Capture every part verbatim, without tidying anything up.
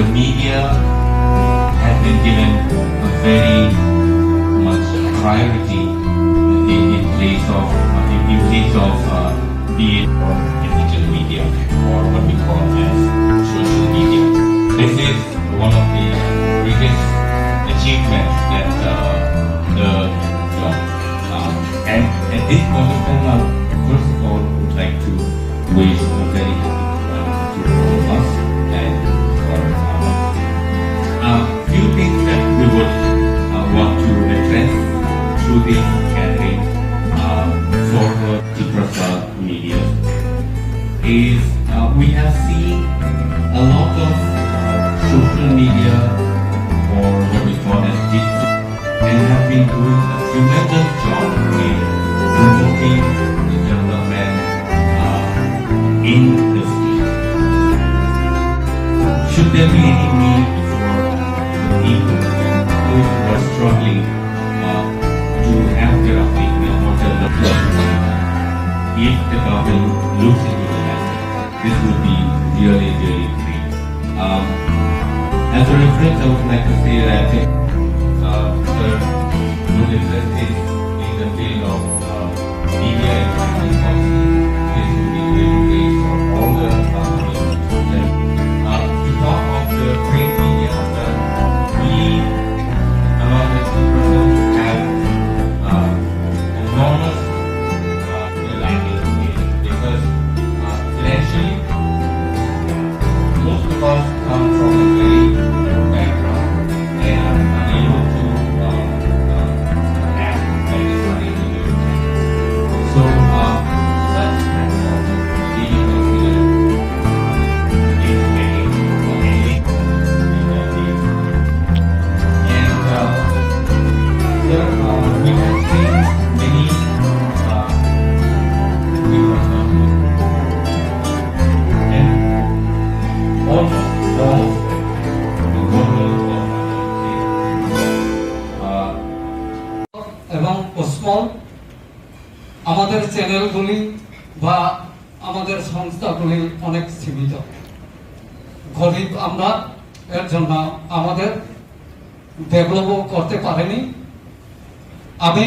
The media has been given a very much priority in, in place of, in, in place of, uh, be it or digital media, or what we call as social media. This is one of the greatest achievements that, uh, the, the, uh, and at this point of time, I first of all would like to wish a very happy Diwali to all of us and for, uh, a few things that we would, uh, want to address through this gathering, uh, for the Tiprasa media is, uh, we have seen a lot of, uh, social media, or what we call as digital, and have been doing a tremendous job in promoting the development, uh, in the state. Should there be any need for the people who are struggling, uh, to have their opinion or their opinion, if the government looks into the matter, this would be really, really great. Um, as a reference, I would like to say that, uh, sir would address this in the field of, uh, media and public policy. This would be really great for all the, uh, people. Uh, to talk of the print media, uh, we, among the two persons, have, uh, enormous, uh, lacking in, because, uh, financially, most of us come from a very poor background and are unable to, uh, uh, have that is money to do. So, uh, such platform being considered is making a big difference. And, uh, sir, uh, we have seen many, uh, different, uh, and almost all of them, the government of, uh, এবং স্মল আমাদের চ্যানেলগুলি বা আমাদের সংস্থাগুলি অনেক সীমিত। গরিব আমরা, এর জন্য আমাদের ডেভেলপও করতে পারেনি। আমি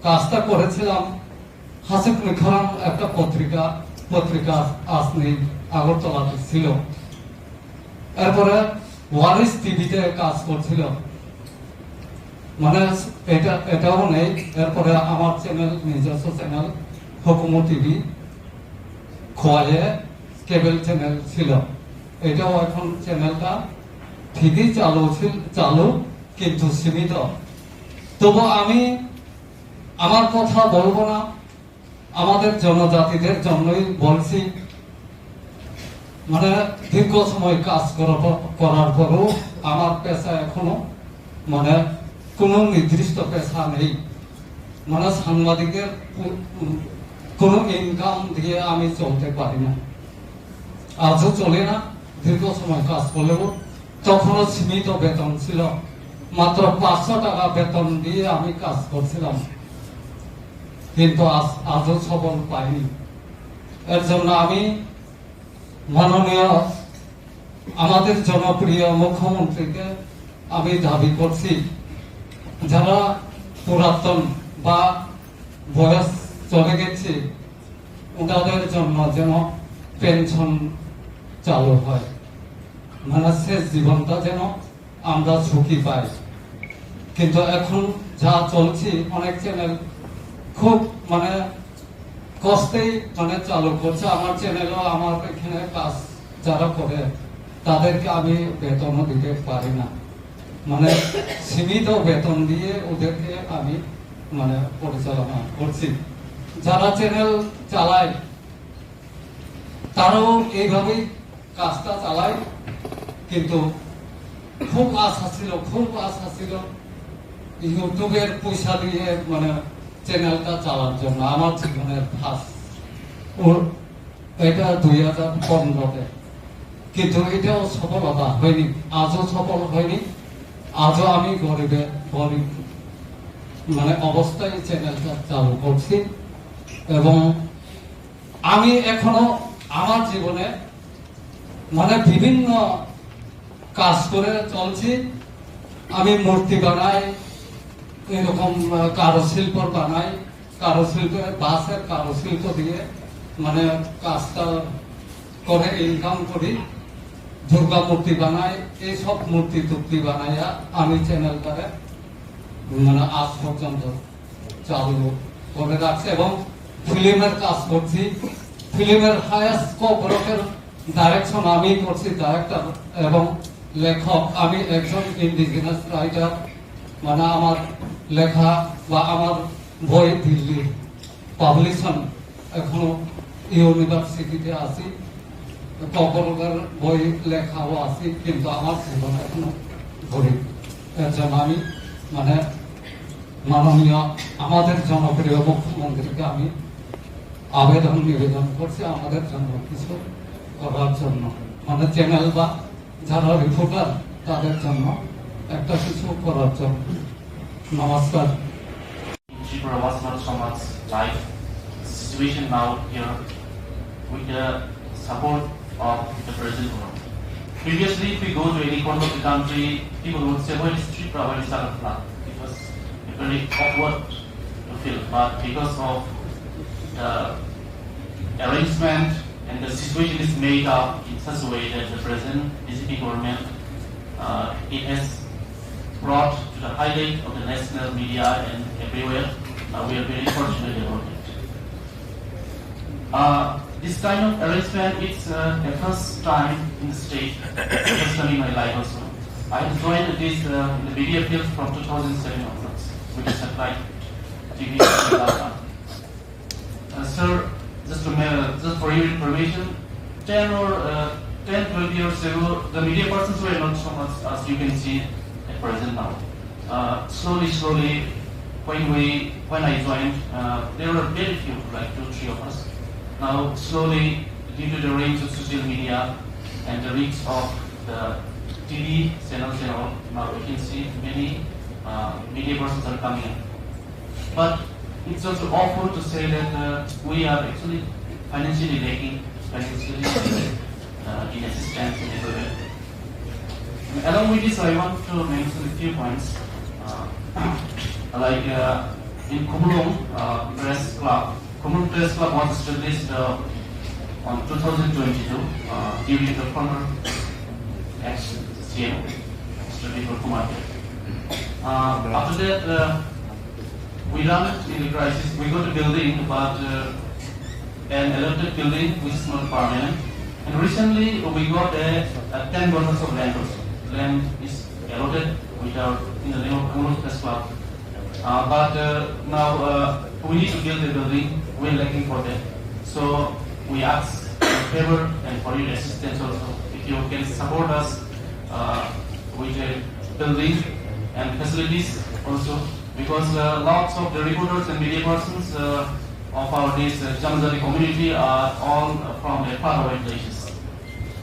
কাজটা করেছিলাম হাসিক নিখরাম একটা পত্রিকা, পত্রিকা আজ নেই, আগরতলাতে ছিল। এরপরে ওয়ারিস টিভিতে কাজ করছিল, মানে এটা, এটাও নেই। এরপরে আমার চ্যানেল, নিজস্ব চ্যানেল হুকুমু টিভি, খোয়াইয়ে কেবল চ্যানেল ছিল, এটাও এখন চ্যানেলটা ঠিকই চালু ছিল, চালু, কিন্তু সীমিত। তবু আমি আমার কথা বলবো না, আমাদের জনজাতিদের জন্যই বলছি। মানে দীর্ঘ সময় কাজ করার পর, করার পরও আমার পেশা এখনো মানে কোনো নির্দিষ্ট পেশা নেই। মানে সাংবাদিকের কো-, কোনো ইনকাম দিয়ে আমি চলতে পারি না, আজও চলে না। দীর্ঘ সময় কাজ করলেও তখনও সীমিত বেতন ছিল, মাত্র পাঁচশো টাকা বেতন দিয়ে আমি কাজ করছিলাম, কিন্তু আজ, আজও সবল পাইনি। এর জন্য আমি মাননীয় আমাদের জনপ্রিয় মুখ্যমন্ত্রীকে আমি দাবি করছি, যারা পুরাতন বা বয়স চলে গেছে, ওনাদের জন্য যেন পেনশন চালু হয়, মানে শেষ জীবনটা যেন আমরা সুখী পাই। কিন্তু এখন যা চলছে, অনেক চ্যানেল খুব মানে কষ্টেই মানে চালু করছে। আমার চ্যানেলও, আমার এখানে কাজ যারা করে, তাদেরকে আমি বেতনও দিতে পারি না, মানে সীমিত বেতন দিয়ে ওদেরকে আমি মানে পরিচালনা করছি। যারা চ্যানেল চালায়, তারাও এইভাবেই কাজটা চালায়, কিন্তু খুব আশা ছিল, খুব আশা ছিল ইউটিউবের পয়সা দিয়ে মানে চ্যানেলটা চালার জন্য। আমার জীবনের ফার্স্ট ও এটা দুই হাজার পনেরোতে, কিন্তু এটাও সফলতা হয়নি, আজও সফল হয়নি। আজও আমি গরিবে গরিব মানে অবস্থায় চ্যানেলটা চালু করছি। এবং আমি এখনো আমার জীবনে মানে বিভিন্ন কাজ করে চলছি। আমি মূর্তি বানাই, এরকম, আহ, কারুশিল্প বানাই, কারুশিল্প, বাঁশের কারুশিল্প দিয়ে মানে কাজটা করে ইনকাম করি। দুর্গা মূর্তি বানাই, এইসব মূর্তি টুর্তি বানাইয়া আমি চ্যানেলটারে মানে আজ পর্যন্ত চালু করে রাখছি এবং ফিল্মের কাজ করছি। ফিল্মের হায়েস্ট কো ব্লকের ডাইরেকশন আমি করছি, ডাইরেক্টর এবং লেখক। আমি একজন ইন্ডিজিনাস রাইটার, মানে আমার লেখা বা আমার বই দিল্লি পাবলিশন এখনো ইউনিভার্সিটিতে আছি, ককরোগের বই লেখাও আছি, কিন্তু আমার জীবন এখনো গরিব। এর জন্য আমি মানে মাননীয় আমাদের জনপ্রিয় মুখ্যমন্ত্রীকে আমি আবেদন নিবেদন করছি আমাদের জন্য কিছু করার জন্য, মানে চ্যানেল বা যারা রিপোর্টার তাদের জন্য একটা কিছু করার জন্য। নমস্কার। Tripura was not so much like the situation now here with the support of the present government. Previously, if we go to any corner of the country, people would say, "Where is Tripura? Where is Agartala?" It was a very awkward to feel. But because of the arrangement and the situation is made up in such a way that the present B J P government, uh, it has brought to the highlight of the national media and everywhere. Uh, we are very fortunate about it. Uh, this kind of arrangement, it's, uh, the first time in the state, first time in my life also. I have joined this, uh, in the media field from two thousand seven onwards with the satellite T V. Uh, sir, just to ma-, just for your information, ten or, uh, ten, twelve years ago, the media persons were not so much as you can see at present now. Uh, slowly, slowly, when we, when I joined, uh, there were very few, like two, three of us. Now, slowly, due to the range of social media and the reach of the T V channels and all, now we can see many, uh, media persons are coming up. But it's also awful to say that, uh, we are actually financially lacking, financially, uh, in assistance and everywhere. And along with this, I want to mention a few points. Uh, like, uh, in Khumulwng, uh, Press Club, Khumulwng Press Club was established, uh, on two thousand twenty-two, uh, during the former ex-C M, Mister Bipul Kumar Deb. Uh, after that, uh, we run in the crisis. We got a building, but, uh, an allotted building which is not permanent. And recently, we got a, a ten bottles of land also. Land is allotted with our, in the name of Khumulwng Press Club. Uh, but, uh, now, uh, we need to build a building. We're lacking for that. So we ask your favor and for your assistance also. If you can support us, uh, with a building and facilities also, because, uh, lots of the reporters and media persons, uh, of our this, uh, Janajati community are all from a faraway places.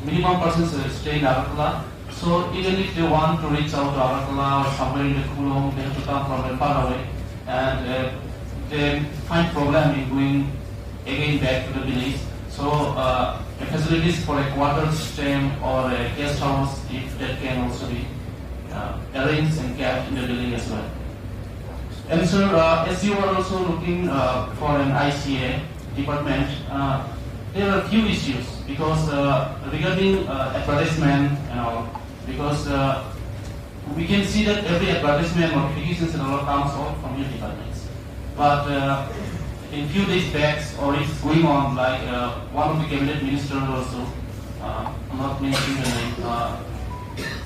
Minimum persons, uh, stay in Agartala. So even if they want to reach out to Agartala or somewhere in the Khumulwng, they have to come from a far away, and, uh, they find problem in going again back to the village. So, uh, a facilities for a quarter system or a guest house, if that can also be, uh, arranged and kept in the building as well. And sir, uh, as you are also looking, uh, for an I C A department, uh, there are few issues because, uh, regarding, uh, advertisement and all, because, uh, we can see that every advertisement, notifications and all comes out from your departments. But, uh, in few days back, or it's going on, like, uh, one of the cabinet minister also, uh, I'm not mentioning the name, uh,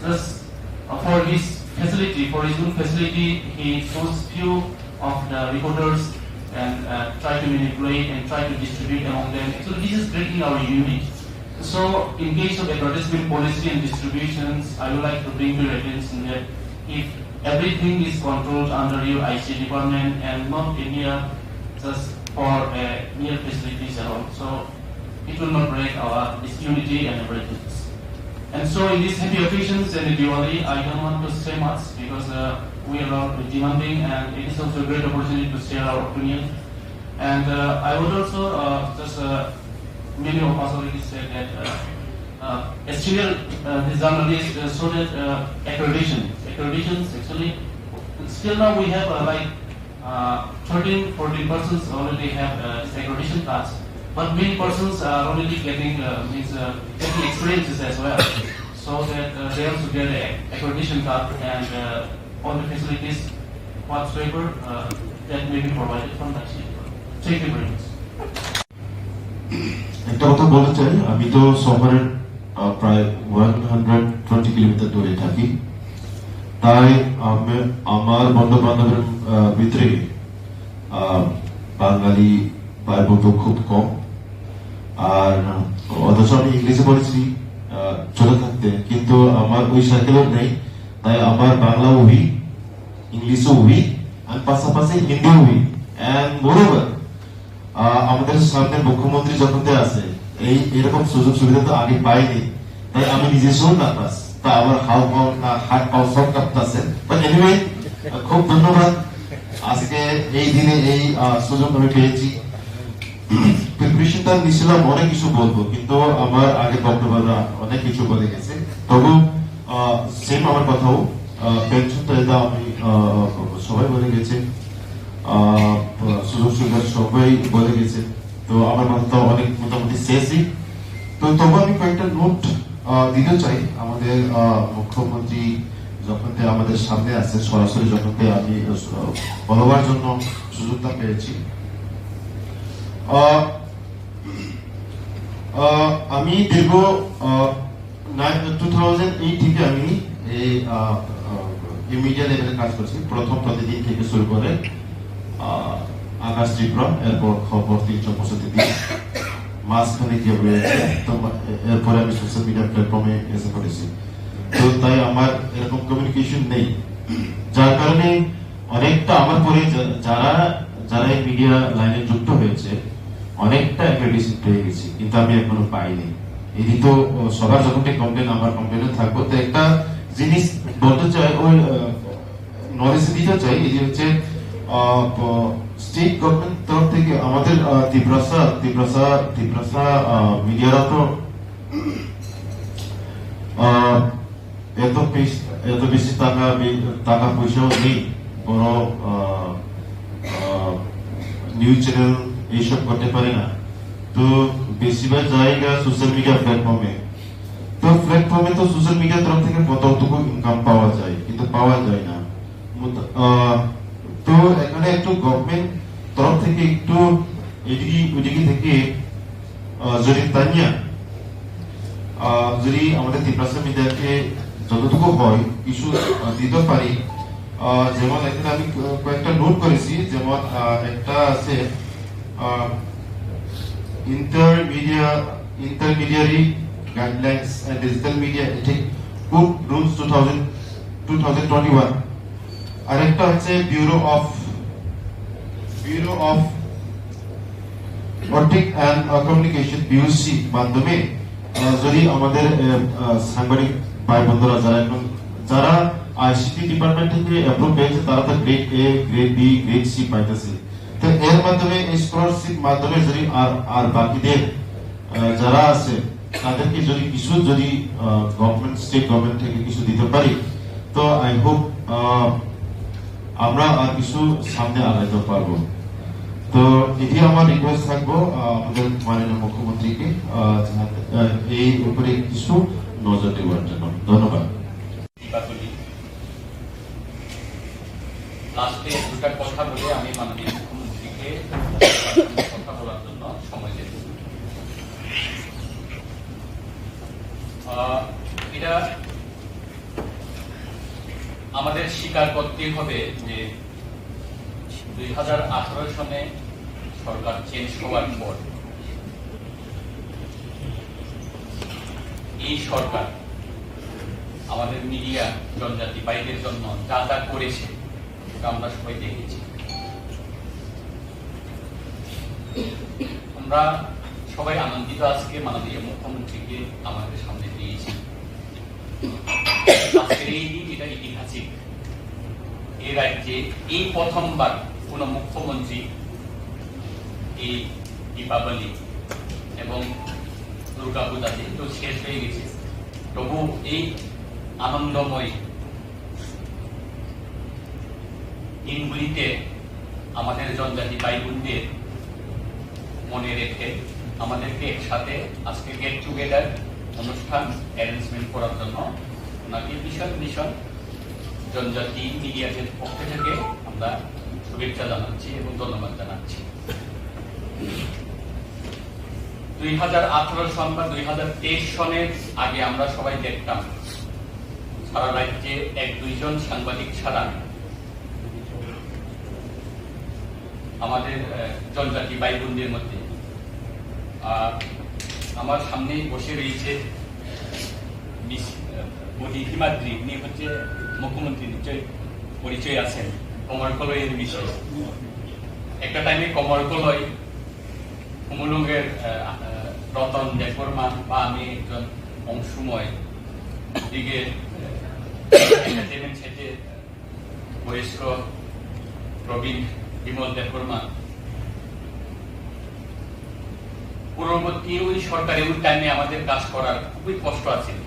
just, uh, for his facility, for his own facility, he chose few of the reporters and, uh, try to manipulate and try to distribute among them. So this is breaking our unity. So, in case of advertisement policy and distributions, I would like to bring to your attention that if everything is controlled under your I C department and not a mere just for, uh, mere facilities alone, so it will not break our this unity and everything. And so, in these happy occasions and Diwali, I don't want to say much because, uh, we are all demanding, and it is also a great opportunity to share our opinion. And, uh, I would also, uh, just, uh, many of us already said that, uh, Uh, a senior uh, the journalist uh, so that uh, accreditation, accreditations actually, still now we have uh, like uh, thirteen, fourteen persons already have uh, this accreditation cards, but many persons are already getting uh, means uh, getting experiences as well, so that uh, they also get a accreditation card and uh, all the facilities whatsoever uh, that may be provided from that state. Thank you very much. একটা কথা বলতে চাই, আমি তো শহরের আহ, প্রায় one hundred twenty kilometre দূরে থাকি। তাই আমি আমার বন্ধু বান্ধবের আহ, ভিতরে আহ, বাঙালি ভাই বন্ধু খুব কম। আর অথচ আমি ইংলিশে পড়েছি আহ, ছোট থাকতে, কিন্তু আমার ওই সার্কেলও নেই। তাই আমার বাংলাও উইক, ইংলিশও উইক, আর পাশাপাশি হিন্দিও উইক। অ্যান্ড মোরওভার, আহ, আমাদের সামনে মুখ্যমন্ত্রী যখন আছে, এই এরকম সুযোগ সুবিধা তো আগে পাইনি। তাই আমি নিজে শুন না পাস, তা আমার হাউ পাও না, হাত পাও সব কাঁপতাছে। বাট এনিওয়ে, খুব ধন্যবাদ। আজকে এই দিনে এই আহ, সুযোগ আমি পেয়েছি। প্রিপারেশনটা নিছিলাম অনেক কিছু বলবো, কিন্তু আমার আগে বক্তব্যরা অনেক কিছু বলে গেছে। তবু সেম আমার কথাও, পেনশনটা এটা আমি আহ, সবাই বলে গেছে, আহ, সুযোগ সুবিধা সবাই বলে গেছে। তো আমার কথা তো অনেক মোটামুটি শেষই। তো তবু আমি কয়েকটা নোট দিতে চাই। আমাদের আহ, মুখ্যমন্ত্রী যখন তে আমাদের সামনে আছে, সরাসরি যখন তে আমি আহ, বলবার জন্য সুযোগটা পেয়েছি। আহ, আহ, আমি দীর্ঘ আহ, টু থাউজেন্ড এইট থেকে আমি এই আহ, আহ, এই মিডিয়া লেভেলে কাজ করছি। প্রথম প্রতিদিন থেকে শুরু করে আহ, আকাশ ত্রিপুরা, এরপর খবর তিনশো পঁয়ষট্টি দিন, মাঝখানে গিয়ে রয়েছে। তো এরপরে আমি সোশ্যাল মিডিয়া প্ল্যাটফর্মে এসে পড়েছি। তো তাই আমার এরকম কমিউনিকেশন নেই, যার কারণে অনেকটা আমার পরে যা- যারা যারা এই মিডিয়া লাইনে যুক্ত হয়েছে, অনেকটা অ্যাক্রেডিটেশন পেয়ে গেছি, কিন্তু আমি এখনো পাইনি। এটি তো ও, সবার যখন কমপ্লেন, আমার কমপ্লেনে থাকবো। তো একটা জিনিস বলতে চাই, ওই নলেজ দিতে চাই, এই যে হচ্ছে স্টেট গভর্নমেন্ট তরফ থেকে আমাদের আহ, তিপ্রাসা তিপ্রাসা তিপ্রাসা আহ, মিডিয়ারা তো আহ, এত বেশ এত বেশি টাকা বে- টাকা পয়সাও নেই, বড় নিউজ চ্যানেল এইসব করতে পারে না। তো বেশিরভাগ জায়গা সোশ্যাল মিডিয়া প্ল্যাটফর্মে। তো প্ল্যাটফর্মে তো সোশ্যাল মিডিয়া তরফ থেকে কতটুকু ইনকাম পাওয়া যায়, কিন্তু পাওয়া যায় না। মুদ- আহ, তো এখানে একটু গভর্নমেন্ট তরফ থেকে একটু এদিকে ওইদিকে থেকে আহ, যদি তানিয়া আহ, যদি আমাদের তিপ্রাসা মিডিয়াকে যতটুকু হয় কিছু আহ, দিতে পারি, আহ, যেমন এখানে আমি ক- কয়েকটা নোট করেছি, যেমন আহ, একটা আছে intermedia intermediary guidelines and digital media ethic code rules two thousand two thousand twenty one. আরেকটা হচ্ছে bureau of bureau of optic and communication বিউসি মাধ্যমে আহ, যদি আমাদের আহ, আহ, সাংবাদিক ভাই বন্ধুরা যারা এখন যারা আইসিটি ডিপার্টমেন্ট থেকে অ্যাপ্রুভ পেয়েছে, তারা তো grade A, grade B, grade C পাইতেছে। তো এর মাধ্যমে এই স্কলারশিপ মাধ্যমে যদি আর আর বাকিদের আহ, যারা আছে তাদেরকে যদি কিছু যদি গভর্নমেন্ট স্টেট গভর্নমেন্ট থেকে কিছু দিতে পারি, তো আই হোপ আমরা আর কিছু সামনে আগাইতে পারবো। তো এটি আমার রিকোয়েস্ট থাকবো আহ, আমাদের মাননীয় মুখ্যমন্ত্রীকে আহ, যাহাতে, আহ, এই উপরে কিছু নজর দেওয়ার জন্য। ধন্যবাদ। দীপাবলি। লাস্টে দুটা কথা বলে আমি মাননীয় মুখ্যমন্ত্রীকে কথা বলার জন্য সময় দেব। আহ, এটা আমাদের স্বীকার করতেই হবে যে দুই হাজার আঠারো সনে সরকার চেঞ্জ হওয়ার পর এই সরকার আমাদের মিডিয়া জনজাতি ভাইদের জন্য যা যা করেছে, সেটা আমরা সবাই দেখেছি। আমরা সবাই আনন্দিত আজকে মাননীয় মুখ্যমন্ত্রীকে আমাদের সামনে পেয়েছি। আজকের এই দিন এটা ঐতিহাসিক। এই রাজ্যে এই প্রথমবার কোনো মুখ্যমন্ত্রী এই দীপাবলি এবং দুর্গা পূজা যেহেতু শেষ হয়ে গেছে, তবু এই আনন্দময় দিনগুলিতে আমাদের জনজাতি ভাই বোনদের মনে রেখে আমাদেরকে একসাথে আজকে গেট টুগেদার অনুষ্ঠান অ্যারেঞ্জমেন্ট করার জন্য ওনাকে বিশাল বিশাল জনজাতি মিডিয়াদের পক্ষ থেকে আমরা শুভেচ্ছা জানাচ্ছি এবং ধন্যবাদ জানাচ্ছি। দুই হাজার আঠারো সন বা দুই হাজার তেইশ সনের আগে আমরা সবাই দেখতাম সারা রাজ্যে এক দুইজন সাংবাদিক ছাড়া আমাদের, আহ, জনজাতি ভাই বোনদের মধ্যে। আর আমার সামনেই বসে রয়েছে মিস, আহ, মোদী হিমাদ্রি, উনি হচ্ছে মুখ্যমন্ত্রী, নিশ্চয়ই পরিচয় আছেন কমরকলইয়ের বিষয়ে। একটা টাইমে কমরকলই, খুমুলুঙের, আহ, আহ, রতন দেববর্মা বা আমি একজন অংশময় দিকে, আহ, এন্টারটেইনমেন্ট সেটে বয়স্ক প্রবীণ বিমল দেববর্মা। পূর্ববর্তী ওই সরকারে ওই টাইমে আমাদের কাজ করার খুবই কষ্ট আছিল,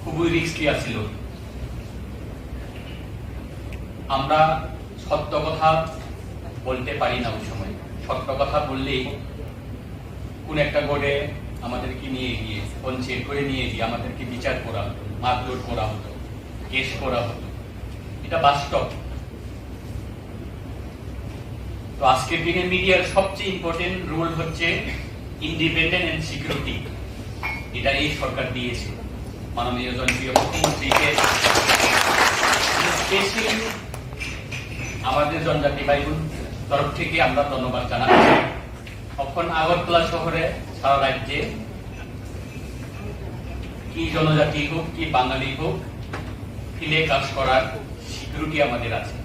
খুবই রিস্কি আছিল। আমরা সত্য কথা বলতে পারি না ওই সময়। সত্য কথা বললেই কোন একটা বোর্ডে আমাদেরকে নিয়ে গিয়ে, পঞ্চায়েত করে নিয়ে গিয়ে আমাদেরকে বিচার করা হতো, মারধর করা হতো, কেস করা হতো। এটা বাস্তব। তো আজকের দিনে মিডিয়ার সবচেয়ে ইম্পর্টেন্ট রোল হচ্ছে ইন্ডিপেন্ডেন্ট এন্ড সিকিউরিটি। এটা এই সরকার দিয়েছে, মাননীয় জনপ্রিয় মুখ্যমন্ত্রীকে। স্পেশালি আমাদের জনজাতি ভাই বোন তরফ থেকে আমরা ধন্যবাদ জানাচ্ছি। এখন আগরতলা শহরে, সারা রাজ্যে কি জনজাতি হোক, কি বাঙালি হোক, ফিল্ডে কাজ করার সিকিউরিটি আমাদের আছে,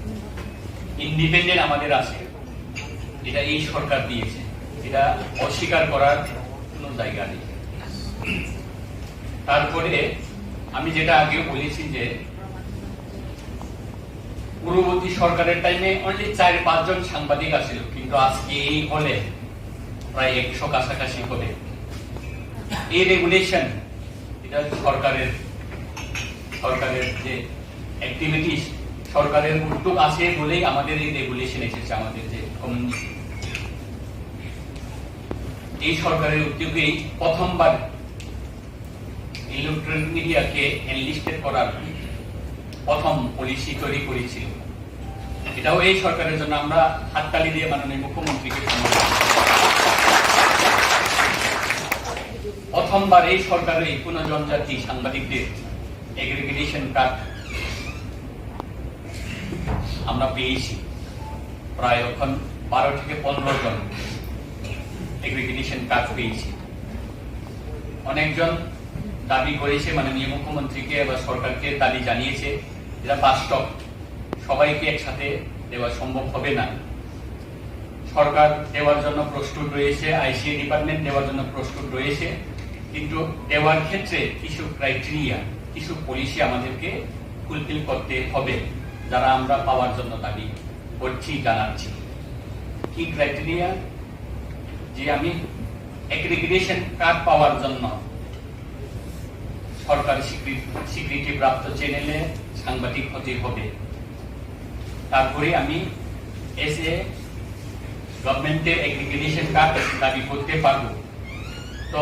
ইন্ডিপেন্ডেন্ট আমাদের আছে। এটা এই সরকার দিয়েছে, এটা অস্বীকার করার কোনো জায়গা নেই। তারপরে আমি যেটা আগে বলেছি যে পূর্ববর্তী সরকারের টাইমে অনলি চার পাঁচজন সাংবাদিক আছিল, কিন্তু আজকে এই হলে প্রায় একশো কাছাকাছি হবে। এই রেগুলেশন, এটা সরকারের, সরকারের যে অ্যাক্টিভিটিস, সরকারের উদ্যোগ আছে বলেই আমাদের এই রেগুলেশন এসেছে, আমাদের যে কমিউনিটি। এই সরকারের উদ্যোগেই প্রথমবার ইলেকট্রনিক মিডিয়াকে এনলিস্টেড করার প্রথম পলিসি তৈরি করেছিল। এটাও এই সরকারের জন্য আমরা হাততালি দিয়ে মাননীয় মুখ্যমন্ত্রীকে সম্মান জানাই। প্রথমবার এই সরকারে কোনো জনজাতি সাংবাদিকদের এগ্রিগেশন কার্ড আমরা পেয়েছি। প্রায় এখন বারো থেকে পনেরো জন এগ্রিগেশন কার্ড পেয়েছি। অনেকজন দাবি করেছে, মাননীয় মুখ্যমন্ত্রীকে বা সরকারকে দাবি জানিয়েছে, যেটা বাস্তব, সবাইকে একসাথে দেওয়া সম্ভব হবে না। সরকার দেওয়ার জন্য প্রস্তুত রয়েছে, আইসিএ ডিপার্টমেন্ট দেওয়ার জন্য প্রস্তুত রয়েছে, কিন্তু দেওয়ার ক্ষেত্রে কিছু ক্রাইটেরিয়া, কিছু পলিসি আমাদেরকে ফুলফিল করতে হবে, যারা আমরা পাওয়ার জন্য দাবি করছি, জানাচ্ছি। কি ক্রাইটেরিয়া? যে আমি এগ্রিগেশন কার্ড পাওয়ার জন্য সরকারি স্বীকৃতি, স্বীকৃতিপ্রাপ্ত চ্যানেলে সাংবাদিক হতে হবে। তারপরে আমি এস এ গভর্নমেন্টের এগ্রিগেশন কার্ড দাবি করতে পারবো। তো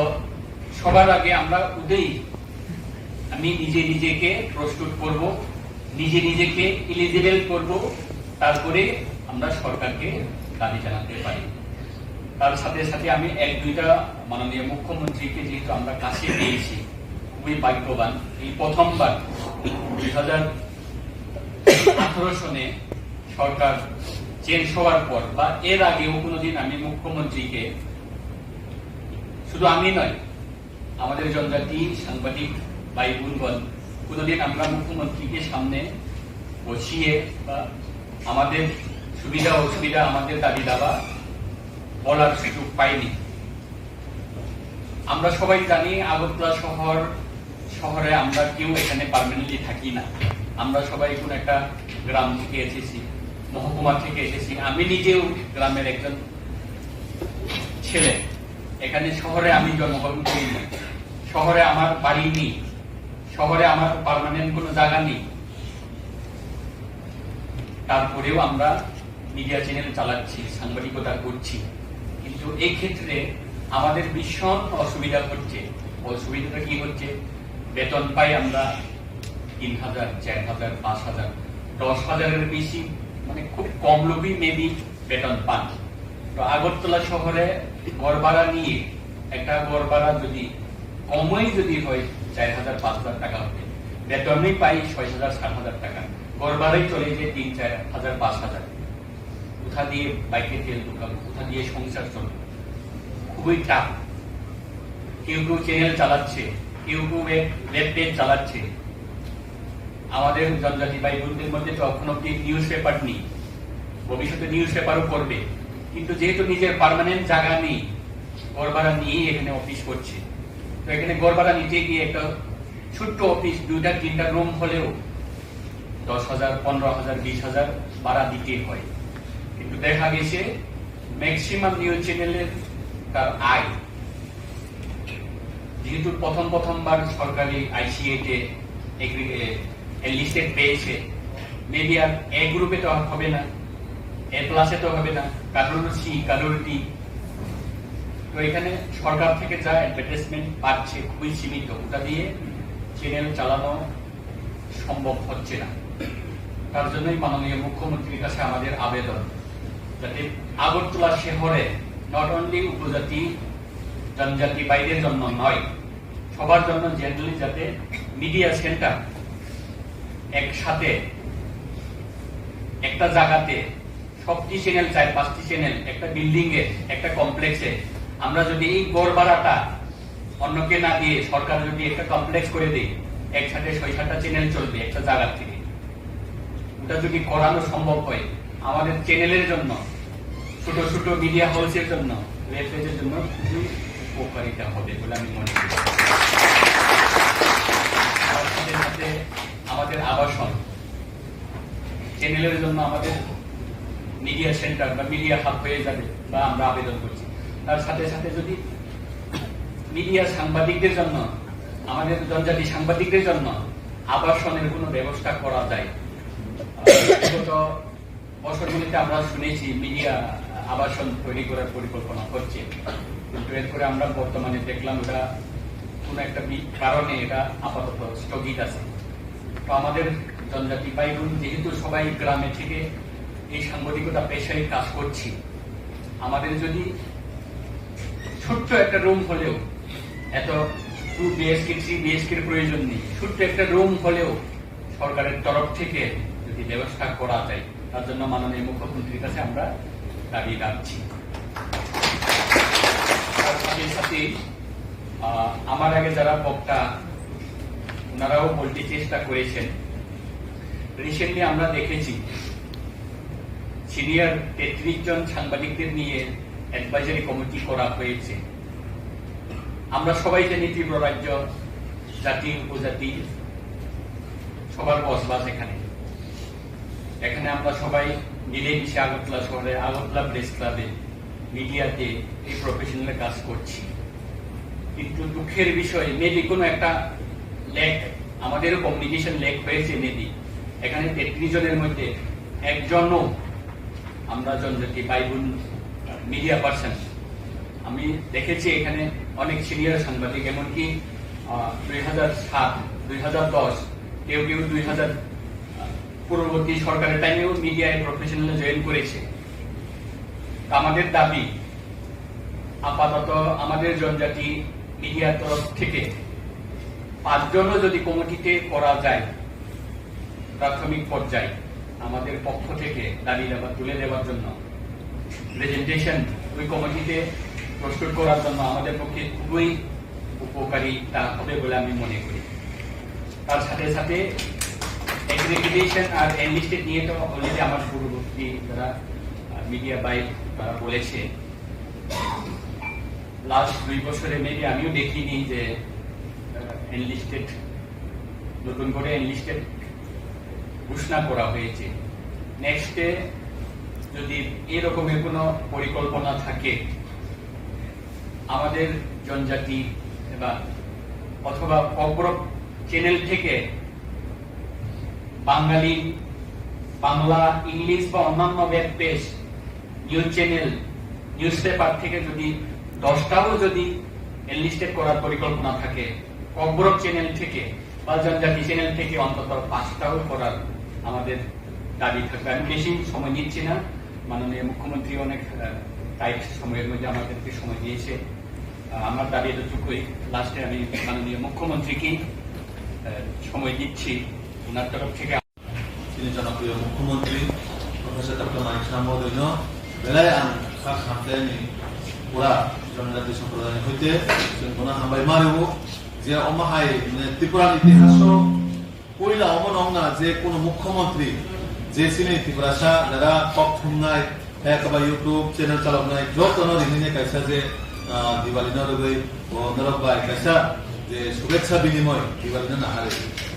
সবার আগে আমরা ওটাই, আমি নিজে নিজেকে প্রস্তুত করব, নিজে নিজেকে এলিজিবল করব, তারপরে আমরা সরকারকে দাবি জানাতে পারি। তার সাথে সাথে আমি এক দুইটা মাননীয় মুখ্যমন্ত্রীকে যেহেতু আমরা কাছে পেয়েছি, খুবই ভাগ্যবান। এই প্রথমবার দুই হাজার আঠারো সনে সরকার চেঞ্জ হওয়ার পর বা এর আগেও কোনোদিন আমি মুখ্যমন্ত্রীকে, শুধু আমি নয়, আমাদের জনজাতি সাংবাদিক ভাই বোনগণ, কোনোদিন আমরা মুখ্যমন্ত্রীকে সামনে বসিয়ে বা আমাদের সুবিধা অসুবিধা, আমাদের দাবি দাবা বলার সুযোগ পাইনি। আমরা সবাই জানি আগরতলা শহর, শহরে আমরা কেউ এখানে পার্মানেন্টলি থাকি না। আমরা সবাই কোন একটা গ্রাম থেকে এসেছি, মহকুমা থেকে এসেছি। আমি নিজেও গ্রামের একজন ছেলে। এখানে শহরে আমি জন্মগ্রহণ করিনি, শহরে আমার বাড়ি নেই, শহরে আমার পার্মানেন্ট কোনো জায়গা নেই। তারপরেও আমরা মিডিয়া চ্যানেল চালাচ্ছি, সাংবাদিকতা করছি, কিন্তু এই ক্ষেত্রে আমাদের ভীষণ অসুবিধা হচ্ছে। অসুবিধাটা কি হচ্ছে? বেতন পাই আমরা তিন হাজার, চার হাজার, পাঁচ হাজার, দশ হাজারের বেশি, মানে, খুব কম লোকই মেবি বেতন পান। তো আগরতলা শহরে ঘর ভাড়া নিয়ে, একটা ঘর ভাড়া যদি কমই যদি হয় চার হাজার, পাঁচ হাজার টাকা হবে, বেতনই পাই ছয় হাজার, সাত হাজার টাকা, ঘর ভাড়াই চলে যে তিন, চার হাজার, পাঁচ হাজার। কোথা দিয়ে বাইকে তেল ঢুকাবো, কোথা দিয়ে সংসার চলবে? খুবই টাফ। কেউ কেউ চ্যানেল চালাচ্ছে, কেউ কেউ ওয়েব, ওয়েব পেজ চালাচ্ছে। আমাদের জনজাতি ভাই বোনদের মধ্যে তো এখন অব্দি নিউজ পেপার নেই, ভবিষ্যতে নিউজ পেপারও করবে, কিন্তু যেহেতু নিজের পার্মানেন্ট জায়গা নেই, ঘর ভাড়া নিয়েই এখানে অফিস করছে। তো এখানে ঘর ভাড়া নিতে গিয়ে একটা ছোট্ট অফিস, দুইটা তিনটা রুম হলেও দশ হাজার, পনেরো হাজার, বিশ হাজার ভাড়া দিতে হয়। কিন্তু দেখা গেছে ম্যাক্সিমাম নিউজ চ্যানেলের তার আয়, যেহেতু প্রথম প্রথমবার সরকারি আইসিএ তে এনলিস্টেড পেয়েছে, মেবি আর এ গ্রুপে তো আর হবে না, এ প্লাসে তো হবে না, কারোর সি, কারোর ডি। তো এখানে সরকার থেকে যা অ্যাডভার্টাইজমেন্ট পাচ্ছে খুবই সীমিত, ওটা দিয়ে চ্যানেল চালানো সম্ভব হচ্ছে না। তার জন্যই মাননীয় মুখ্যমন্ত্রীর কাছে আমাদের আবেদন, যাতে আগরতলা শহরে নট অনলি উপজাতি, জনজাতি ভাইদের জন্য নয়, সবার জন্য জেনারেলি যাতে মিডিয়া সেন্টার একসাথে একটা জায়গাতে সবটি চ্যানেল, চার পাঁচটি চ্যানেল একটা বিল্ডিং এ, একটা কমপ্লেক্সে, আমরা যদি এই ঘর ভাড়াটা অন্যকে না দিয়ে সরকার যদি একটা কমপ্লেক্স করে দেয়, একসাথে ছয় সাতটা চ্যানেল চলবে একটা জায়গা থেকে। ওটা যদি করানো সম্ভব হয়, আমাদের চ্যানেলের জন্য, ছোট ছোট মিডিয়া হাউসের জন্য, ওয়েব পেজের জন্য খুবই উপকারিতা হবে বলে আমি মনে করি। তার সাথে সাথে আমাদের আবাসন, চ্যানেলের জন্য আমাদের মিডিয়া সেন্টার বা মিডিয়া হাব হয়ে যাবে, বা আমরা আবেদন করছি। তার সাথে সাথে যদি মিডিয়া সাংবাদিকদের জন্য, আমাদের জনজাতি সাংবাদিকদের জন্য আবাসনের কোনো ব্যবস্থা করা যায়। বিগত বছরগুলিতে আমরা শুনেছি মিডিয়া আবাসন তৈরি করার পরিকল্পনা হচ্ছে, কিন্তু এরপরে আমরা বর্তমানে দেখলাম ওটা কোনো একটা বি-, কারণে এটা আপাতত স্থগিত আছে। তো আমাদের জনজাতি ভাই বোন যেহেতু সবাই গ্রামে থেকে এই সাংবাদিকতা পেশায় কাজ করছি, আমাদের যদি ছোট্ট একটা রুম হলেও, এত টু বিএইচকে, থ্রি বিএইচকে এর প্রয়োজন নেই, ছোট্ট একটা রুম হলেও সরকারের তরফ থেকে যদি ব্যবস্থা করা যায়, তার জন্য মাননীয় মুখ্যমন্ত্রীর কাছে আমরা দাবি রাখছি। তার সাথে সাথে, আহ, আমার আগে যারা বক্তা, ওনারাও বলতে চেষ্টা করেছেন, রিসেন্টলি আমরা দেখেছি সিনিয়র তেত্রিশ জন সাংবাদিকদের নিয়ে অ্যাডভাইজারি কমিটি করা হয়েছে। আমরা সবাই জানি ত্রিপুরা রাজ্য জাতি উপজাতি সবার বসবাস এখানে। এখানে আমরা সবাই মিলেমিশে আগরতলা শহরে, আগরতলা প্রেস ক্লাবে, মিডিয়াতে এই প্রফেশনাল কাজ করছি। কিন্তু দুঃখের বিষয়, মেবি কোনো একটা ল্যাক, আমাদেরও কমিউনিকেশন ল্যাক হয়েছে মেবি। এখানে তেত্রিশ জনের মধ্যে একজনও আমরা জনজাতি ভাই বোন মিডিয়া পার্সন। আমি দেখেছি এখানে অনেক সিনিয়র সাংবাদিক, এমনকি, আহ, দুই হাজার সাত, দুই হাজার দশ, কেউ কেউ দুই হাজার, আহ, পূর্ববর্তী সরকারের টাইমেও মিডিয়ায় প্রফেশনালে জয়েন করেছে। তো আমাদের দাবি, আপাতত আমাদের জনজাতি মিডিয়ার তরফ থেকে পাঁচজনও যদি কমিটিতে করা যায়, প্রাথমিক পর্যায়ে আমাদের পক্ষ থেকে দাবি দাবা তুলে দেওয়ার জন্য প্রেজেন্টেশন ওই কমিটিতে প্রস্তুত করার জন্য আমাদের পক্ষে খুবই উপকারিতা হবে বলে আমি মনে করি। তার সাথে সাথে অ্যাক্রিডিটেশন আর এনলিস্টেড নিয়ে তো অলরেডি আমার পূর্ববর্তী যারা মিডিয়া ভাই তারা বলেছে, লাস্ট দুই বছরে মেবি আমিও দেখিনি যে এনলিস্টেড, নতুন করে এনলিস্টেড ঘোষণা করা হয়েছে। নেক্সটে যদি এরকমের কোনো পরিকল্পনা থাকে, আমাদের জনজাতি বা অথবা ককবরক চ্যানেল থেকে বাঙালি, বাংলা, ইংলিশ বা অন্যান্য web page, news channel, news paper থেকে যদি দশটাও যদি এনলিস্টেড করার পরিকল্পনা থাকে, ককবরক চ্যানেল থেকে বা জনজাতি চ্যানেল থেকে অন্তত পাঁচটাও করার আমাদের দাবি থাকবে। আমি বেশি সময় নিচ্ছি না, মাননীয় মুখ্যমন্ত্রী অনেক টাইট সময়ের মধ্যে আমাদেরকে সময় দিয়েছে। আহ, আমার দাবি এতটুকুই। লাস্টে আমি মাননীয় মুখ্যমন্ত্রীকে আহ, সময় দিচ্ছি ওনার তরফ থেকে। Chini janapriyo mukhyamantri Professor Doctor Manik Saha mohodoino belai ang kha khamteni pura jonojati somprodayni hoite chwng bono hambai ma rwo je omo hai, mane, Tripura ni itihaso puila omo nongna je kuno mukhyamantri je chini Tiprasa jara kok thumnai, hai kaba YouTube channel chaloknai jotono rinini kaisa je, ah, Diwali no rwgwi bo norok bai kaisa je shubhecha binimoy Diwali no nahari.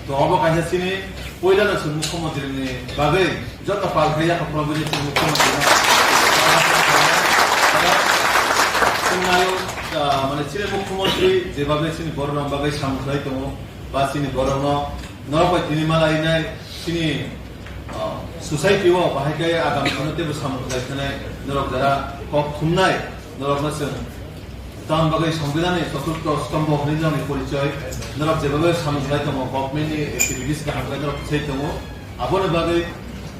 To obo kaisa chini puila no chwng mukhyamantri ni bagwi joto pal khai yakha phano bini chwng mukhyamantri no. Chwng nayo, ah, mane chini mukhyamantri jebabe chini borok rok bagwi samung khlai tongo, ba chini borok no norok bai tini malainai chini, ah, society o bahai khe agam phano teibo samung khlai khanai norok jara kok thumnai norok no chwng Tam bagwi Songbidanni choturtho stombho hwnwi norokni porichoi, norok jebabe samung khlai tongo, government ni activities kaham khe norok sai tongo, aboni bagwi,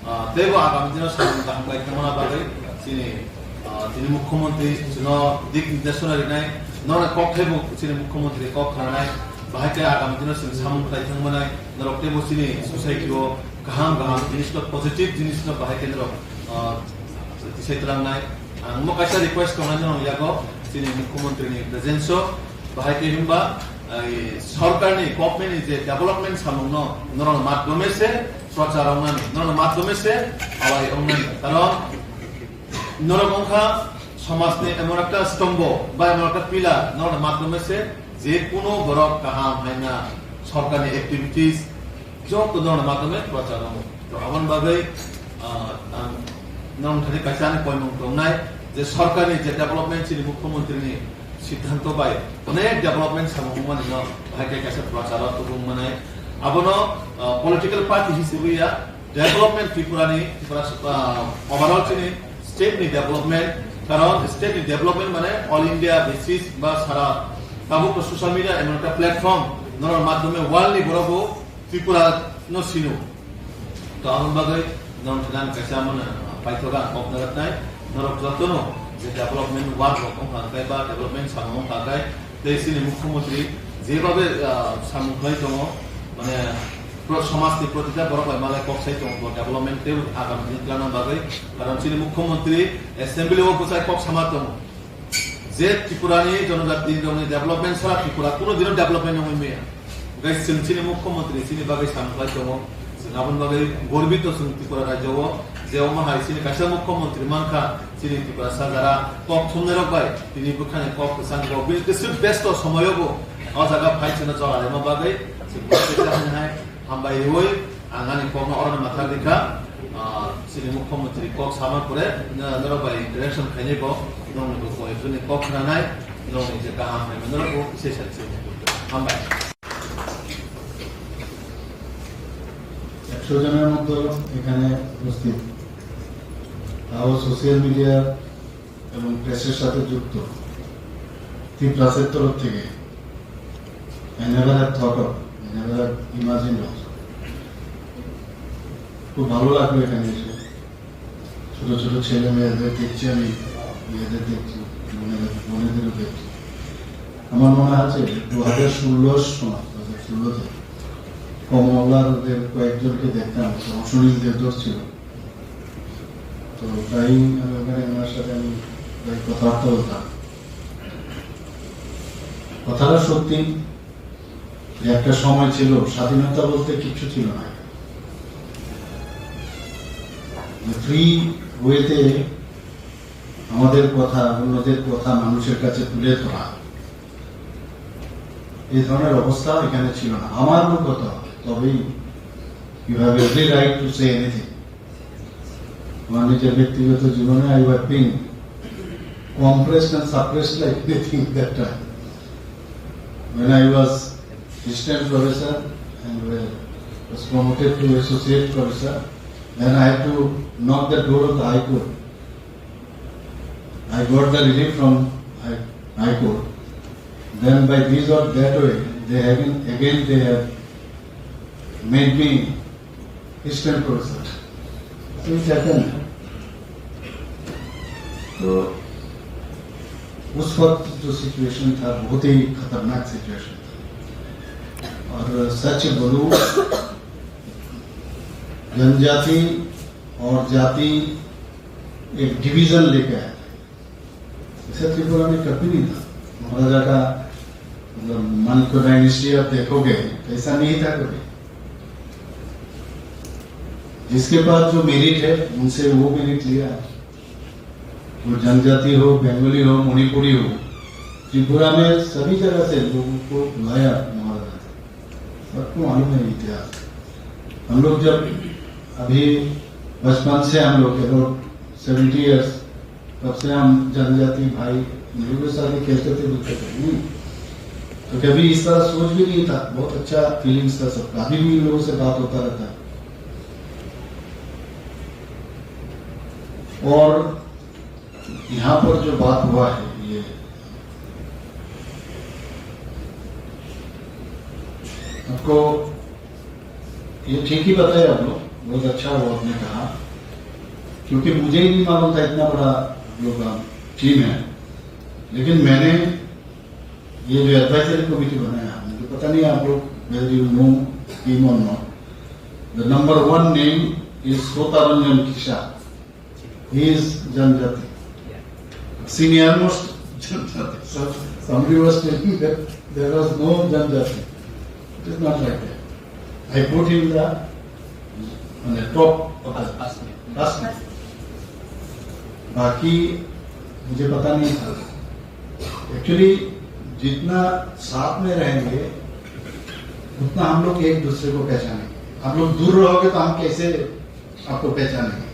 ah, teibo agami dino samung kaham khlai thangmana bagwi chini, ah, chini mukhyamantri chwngno dik nirdeshona rinai, norok kok thaibo chini mukhyamantri kok khananai, bahai khe agami dino chwng samung khlai thangmanai, norok teibo chini society o kaham kaham jinisno, positive jinisno bahai khe norok, ah, tisai twlangnai. Ang mo kaisa request tongnai norok yago, chini mukhyamantri ni presence o, bahai khe himba, ai, sorkar ni, government ni je development samung no norok madhyome se prochar wngnani, norok madhyome se awai wngnani. Karon norok wngkha somaj ni emon ekta stombho ba emon ekta pillar, norok madhyome se je kuno borok kaham haina sorkar ni activities joto norok madhyome prochar wngo. To aboni bagwi, ah, ang nong thani kaisa ani poimung tongnai je sorkar ni je development chini mukhyamantri ni siddhanto bai onek development samung wngmani no bahai khe kaisa prochar o tubung manai. Abono, ah, political party hisibwi ya development Tripura ni, Tripura, ah, overall chini state ni development, karon state ni development mane all India basis ba sara tabuk to social media emon ekta platform norok madhyome world ni borok bo Tripura no sino. To aboni bagwi norok thani kaisa mano paithogo ang kok nagatnai, norok jotono je development work rok wngkha khe ba development samung wngkha khe tei chini mukhyamantri jebabe, ah, samung khlai tongo, mane pro-, somaj ni protita borok bai malai kok sai tongo bo development tei agam ni twlangna bagwi, karon chini mukhyamantri assembly o bwsai kok sama tongo. Je Tripura ni jonojati rokni development sara Tripura kuno dino development wngwi maya. Hwnkhe chwng chini mukhyamantri chini bagwi samung khlai tongo. Chwng aboni bagwi gorbito chwng Tripura rajyo o je omo hai chini kaisa mukhyamantri mankha chini Tiprasa jara kok thumnai rok bai tini bwkhani kok kwchang rok bini kwchwk besto somoyo bo o jaga phai chwngno chwla rwma bagwi chwng kok kwchang hai. Hambai rwi ang ani kokno orono mathar rikha, ah, chini mukhyamantri kok sama pore, na-, norok bai interaction khainai bo, nongni bo koyekjonni kok khnanai, nongni je kaham hai norok bo se sai se. Hambai. একশো জনের মতো এখানে উপস্থিত, তাও social media এবং প্রেসের সাথে যুক্ত তিপ্রাসের তরফ থেকে I never have thought of, I never have imagined also. খুব ভালো লাগলো এখানে এসে, ছোট ছোট ছেলে মেয়েদের দেখছি আমি, মেয়েদের দেখছি, বোনেদের, বোনেদেরও দেখছি। আমার মনে আছে দু হাজার ষোলো সময়, দু হাজার ষোলোতে কমলা ওদের কয়েকজনকে দেখতাম, সুনীল দেবধর ছিল। তো তাই আমি ওখানে ওনার সাথে আমি প্রায় কথাবার্তা বলতাম। কথাটা সত্যি যে একটা সময় ছিল, স্বাধীনতা বলতে কিচ্ছু ছিল না। ফ্রি ওয়েতে আমাদের কথা, অন্যদের কথা মানুষের কাছে তুলে ধরা, এই ধরনের অবস্থা এখানে ছিল না। আমার মুখ কথা, তবেই you have every right to say anything. আমার নিজের ব্যক্তিগত জীবনে I have been compressed and suppressed like anything that time. When I was assistant professor and wa- was promoted to associate professor, then I had to knock the door of the High Court. I got the relief from High, High Court. Then by this or that way, they have been, again they have made me assistant professor. So it happened. तो उस वक्त जो सिचुएशन था, बहुत ही खतरनाक सिचुएशन था। और सच बोलूं, जनजाति और जाति एक डिवीजन लेके आया था। ऐसा त्रिपुरा में कभी नहीं था। महाराजा का, मतलब, माणिक्य डायनेस्टी आप देखोगे, ऐसा नहीं था कभी। जिसके पास जो मेरिट है, उनसे वो मेरिट लिया। वो जनजाति हो, बंगाली हो, मणिपुरी हो, त्रिपुरा में सभी जगह से लोगों को बुलाया महाराजा ने। सबको मालूम है इतिहास। हम लोग जब अभी बचपन से हम लोग, अबाउट सेवेंटी ईयर्स, तब से हम जनजाति भाई, हम लोग के साथ ही खेलते थे, मिलते थे, नहीं? तो कभी इस तरह सोच भी नहीं था। बहुत अच्छा फीलिंग्स था सबका। अभी भी इन लोगों से बात होता रहता है। और यहाँ पर जो बात हुआ है, ये आपको, ये ठीक ही बताया आप लोग, बहुत अच्छा हुआ आपने कहा, क्योंकि मुझे ही नहीं मालूम था इतना बड़ा आप लोग का टीम है। लेकिन मैंने ये जो एडवाइजरी कमेटी बनाया, मुझे पता नहीं आप लोग, whether you know him or not, the number one name is Sota Ranjan Kisa. He is जनजाति। Senior most जनजाति। So somebody was telling that there was no जनजाति। It is not like that. I put him the, on the top of the class में। बाकी मुझे पता नहीं था। एक्चुअली जितना साथ में रहेंगे, उतना हम लोग एक दूसरे को पहचानेंगे। आप लोग दूर रहोगे तो हम कैसे आपको पहचानेंगे?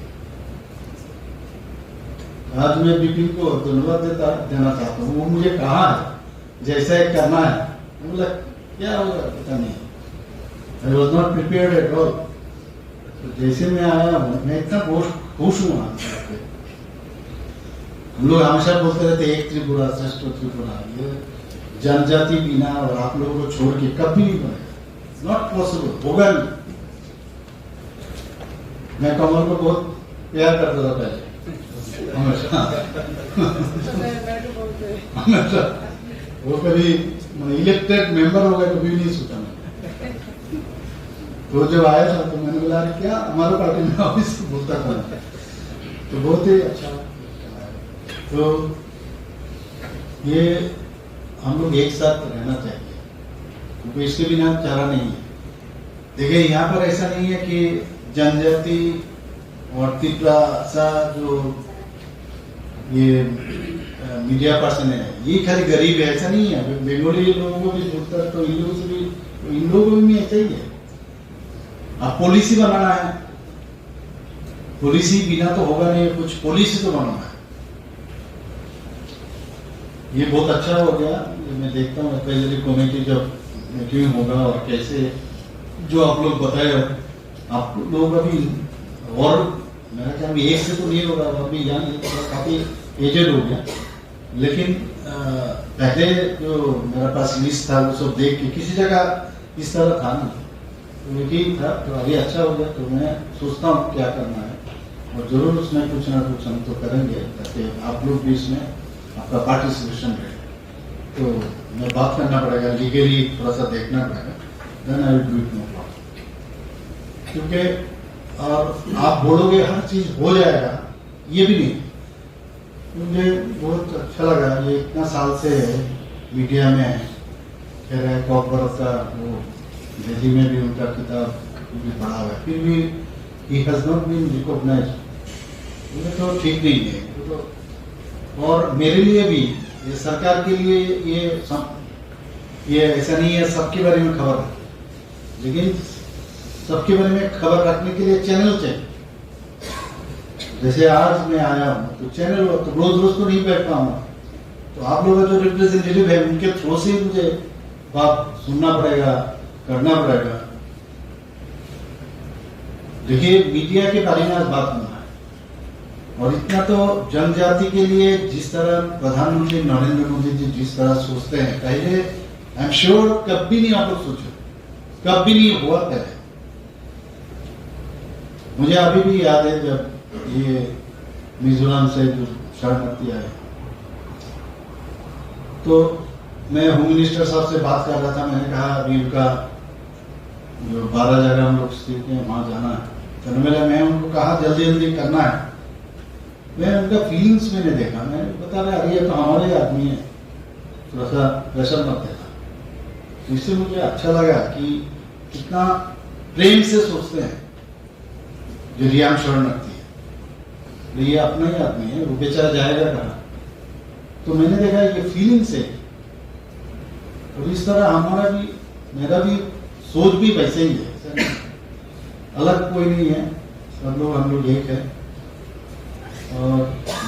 आज मैं विपिन को धन्यवाद देता, देना चाहता हूँ। वो मुझे कहा है, जैसा एक करना है। मैं बोला, क्या होगा, पता नहीं। I was not prepared at all। तो जैसे मैं आया हूँ, मैं इतना बहुत खुश हूँ आज आके। हम लोग हमेशा बोलते रहते हैं, "एक त्रिपुरा, श्रेष्ठ त्रिपुरा।" ये जनजाति बिना और आप लोगों को छोड़ के कभी नहीं बनेगा। Not possible, होगा नहीं। मैं कमल को बहुत प्यार करता था पहले, हमेशा। हमेशा। वो कभी, मतलब, इलेक्टेड मेंबर होगा, कभी नहीं सोचा मैंने। तो जब आया था तो मैंने बोला, "अरे क्या, हमारे पार्टी में ऑफिस बोलता था।" तो बहुत ही अच्छा। तो ये हम लोग एक साथ रहना चाहिए, क्योंकि इसके बिना चारा नहीं है। देखिए, यहाँ पर ऐसा नहीं है कि जनजाति और तिपरासा जो ये, अ, मीडिया पर्सन है, ये खाली गरीब है, ऐसा नहीं है। बे-, बंगाली लोगों को भी बोलता है, तो इन लोगों से भी, तो इन लोगों में भी ऐसा ही है। अब पॉलिसी बनाना है, पॉलिसी बिना तो होगा नहीं, कुछ पॉलिसी तो बनाना है। ये बहुत अच्छा हो गया। मैं देखता हूँ, एडवाइजरी कमेटी जब मीटिंग होगा और कैसे, जो आप लोग बताए हो, आप लोग अभी, और मेरा ख्याल में एक से तो नहीं होगा, अभी यंग है, थोड़ा काफी एजेड हो गया। लेकिन, अ, पहले जो मेरे पास लिस्ट था, वो सब देख के किसी जगह इस तरह था नहीं। तो यही था, तो अभी अच्छा हो गया। तो मैं सोचता हूँ क्या करना है, और जरूर उसमें कुछ ना कुछ हम तो करेंगे, ताकि आप लोग भी इसमें आपका पार्टिसिपेशन रहे। तो मैं बात करना पड़ेगा, लीगली थोड़ा सा देखना पड़ेगा, then I will do it, no problem। क्योंकि और आप बोलोगे हर चीज हो जाएगा, ये भी नहीं। मुझे बहुत अच्छा लगा, ये इतना साल से मीडिया में है, कह रहा है कॉकबरथ का, वो दिल्ली में भी उनका किताब भी पढ़ा हुआ है, फिर भी he has not been recognized। ये तो ठीक नहीं है, ये तो, और मेरे लिए भी, ये सरकार के लिए, ये सम-, ये ऐसा नहीं है सबके बारे में खबर है, लेकिन सबके बारे में खबर रखने के लिए चैनल चाहिए। जैसे आज मैं आया हूँ, तो चैनल हो, तो रोज रोज तो नहीं बैठ पाऊंगा। तो आप लोग का जो रिप्रेजेंटेटिव है, उनके थ्रू से ही मुझे बात सुनना पड़ेगा, करना पड़ेगा। देखिए, मीडिया के बारे में आज बात होना है। और इतना तो जनजाति के लिए, जिस तरह प्रधानमंत्री नरेंद्र मोदी जी जिस तरह सोचते हैं, पहले, आई एम श्योर, कभी नहीं आप लोग सोचो, कभी नहीं हुआ पहले। मुझे अभी भी याद है, जब ये मिजोरम से जो शरणार्थी आए, तो मैं होम मिनिस्टर साहब से बात कर रहा था। मैंने कहा, अभी उनका जो बारह जगह हम लोग स्थित हैं, वहाँ जाना है। तो मैंने, मैं उनको कहा, जल्दी जल्दी करना है। मैं उनका फीलिंग्स मैंने देखा, मैं बता रहा, अरे, ये तो हमारे ही आदमी है, थोड़ा सा प्रेशर मत देना। तो इससे मुझे अच्छा लगा कि कितना प्रेम से सोचते हैं जो रियांग शरणार्थी है। तो ये अपना ही आदमी है, वो बेचारा जाएगा कहाँ? तो मैंने देखा, ये फीलिंग्स है। और इस तरह हमारा भी, मेरा भी सोच भी वैसे ही है, ऐसा नहीं। अलग कोई नहीं है, सब लोग, हम लोग एक है। और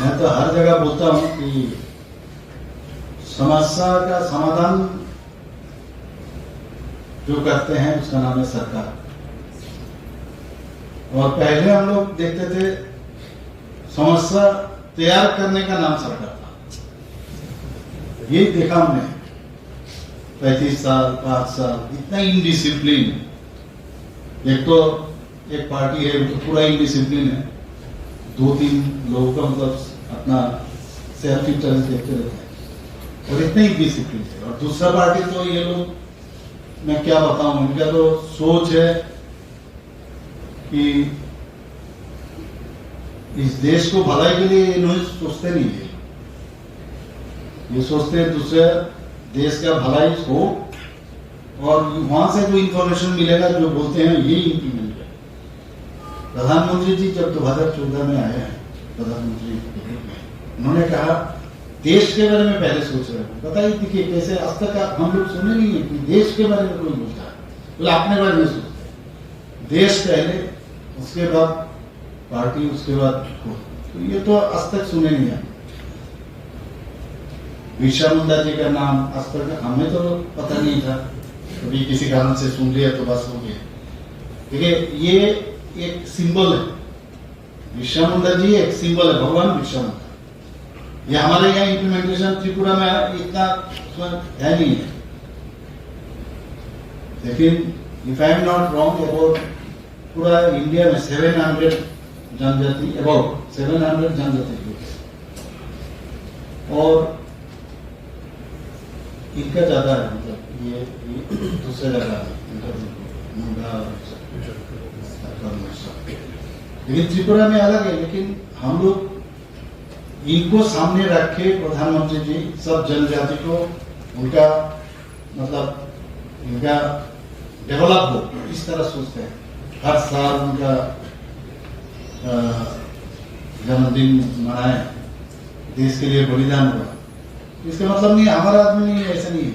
मैं तो हर जगह बोलता हूँ कि समस्या का समाधान जो करते हैं, उसका नाम है सरकार। और पहले हम लोग देखते थे, समस्या तैयार करने का नाम सरकार था। यही देखा हमने, पैंतीस साल, पाँच साल, इतना इनडिसिप्लिन। एक तो एक पार्टी है, वो तो पूरा इनडिसिप्लिन है, दो तीन लोगों का, मतलब, अपना सेल्फ इंटरेस्ट देखते रहते हैं, और इतना इनडिसिप्लिन है। और दूसरा पार्टी तो ये लोग, मैं क्या बताऊं, इनका तो सोच है कि इस देश को भलाई के लिए इन्होंने सोचते नहीं है। ये सोचते हैं दूसरे देश का भलाई हो, और वहां से जो इंफॉर्मेशन मिलेगा, जो बोलते हैं, ये इम्प्लीमेंट करें। प्रधानमंत्री जी जब दो हज़ार चौदह में आए हैं, प्रधानमंत्री के रूप में, उन्होंने कहा, देश के बारे में पहले सोच रहे हो। बताइए, देखिए, कैसे आज तक हम लोग सुने नहीं है कि देश के बारे में कोई बोलता है, बोले अपने बारे में सोचते हैं। देश पहले, उसके बाद पार्टी, उसके बाद खुद। तो ये तो आज तक सुने नहीं हम। बिरसा मुंडा जी का नाम आज तक हमें तो पता नहीं था, कभी किसी कारण से सुन लिया तो बस हो गया। देखिए, ये एक सिंबल है, बिरसा मुंडा जी एक सिंबल है, भगवान बिरसा मुंडा। ये हमारे यहाँ इम्प्लीमेंटेशन त्रिपुरा में इतना है नहीं है, लेकिन if I am not wrong, about पूरा इंडिया में सेवन हंड्रेड जनजाति, अबाउट सेवन हंड्रेड जनजाति ग्रुप है, और इनका ज्यादा है, मतलब, ये, ये दूसरे जगह है, इनका मुंडा और सब। लेकिन त्रिपुरा में अलग है, लेकिन हम लोग इनको सामने रख के प्रधानमंत्री जी सब जनजाति को उनका, मतलब, इनका डेवलप हो, इस तरह सोचते हैं। हर साल उनका, अ, जन्मदिन मनाए, देश के लिए बलिदान हुआ। इसका मतलब नहीं है हमारा आदमी नहीं है, ऐसा नहीं है।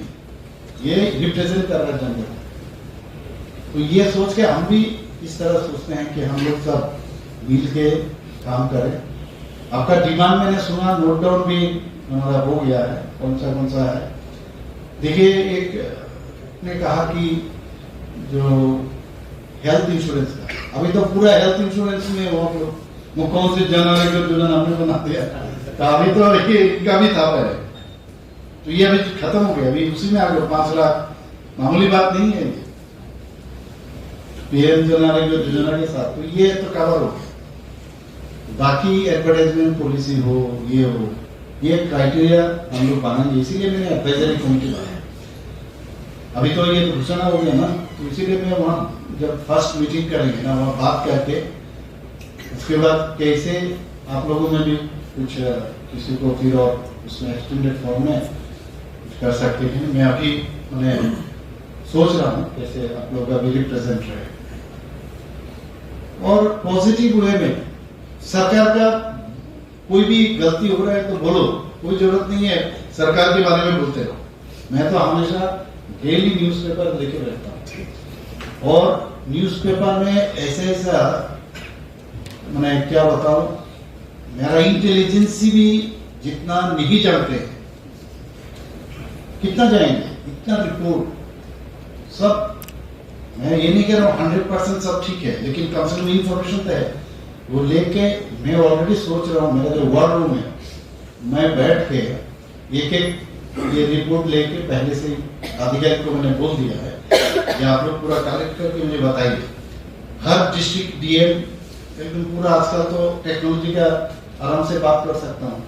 ये रिप्रेजेंट कर रहा है जनता को। तो ये सोच के हम भी इस तरह सोचते हैं कि हम लोग सब मिल के काम करें। आपका डिमांड मैंने सुना, नोट डाउन भी हमारा हो गया है, कौन सा कौन सा है। देखिए, एक ने कहा कि जो हेल्थ इंश्योरेंस का, अभी तो पूरा हेल्थ इंश्योरेंस में वो मुख्यमंत्री जन आरोग्य योजना हमने बना दिया, तो अभी तो ये इनका भी था पहले, तो ये अभी खत्म हो गया, अभी उसी में आ गया, पाँच लाख, मामूली बात नहीं है ये। पीएम जन आरोग्य योजना के साथ, तो ये तो कवर हो गया। बाकी एडवर्टाइजमेंट पॉलिसी हो, ये हो, ये क्राइटेरिया हम लोग बनाएंगे, इसीलिए मैंने एडवाइजरी कमेटी बनाया। अभी तो ये घोषणा हो गया ना, तो इसीलिए मैं वहाँ जब फर्स्ट मीटिंग करेंगे ना, वहाँ बात करके उसके बाद कैसे आप लोगों में भी कुछ, अ, किसी को फिर और उसमें एक्सटेंडेड फॉर्म में कुछ कर सकते हैं। मैं अभी, मैंने सोच रहा हूँ कैसे आप लोग का भी रिप्रेजेंट रहे। और पॉजिटिव वे में सरकार का कोई भी गलती हो रहा है तो बोलो, कोई जरूरत नहीं है सरकार के बारे में बोलते रहो। मैं तो हमेशा डेली न्यूज़पेपर लेके बैठता हूँ, और न्यूज़पेपर में ऐसे ऐसा, मैंने क्या बताऊँ, मेरा इंटेलिजेंसी भी जितना नहीं जानते हैं, कितना जाएंगे, इतना रिपोर्ट सब, मैं ये नहीं कह रहा हूँ हंड्रेड परसेंट सब ठीक है, लेकिन कम से कम इन्फॉर्मेशन तो है। वो लेके मैं ऑलरेडी सोच रहा हूँ, मेरा जो वॉर रूम है, मैं बैठ के एक एक ये रिपोर्ट लेके पहले से ही अधिकारी को मैंने बोल दिया है कि आप लोग पूरा कलेक्ट करके मुझे बताइए। हर डिस्ट्रिक्ट डीएम एकदम पूरा, आजकल तो टेक्नोलॉजी का आराम से बात कर सकता हूँ,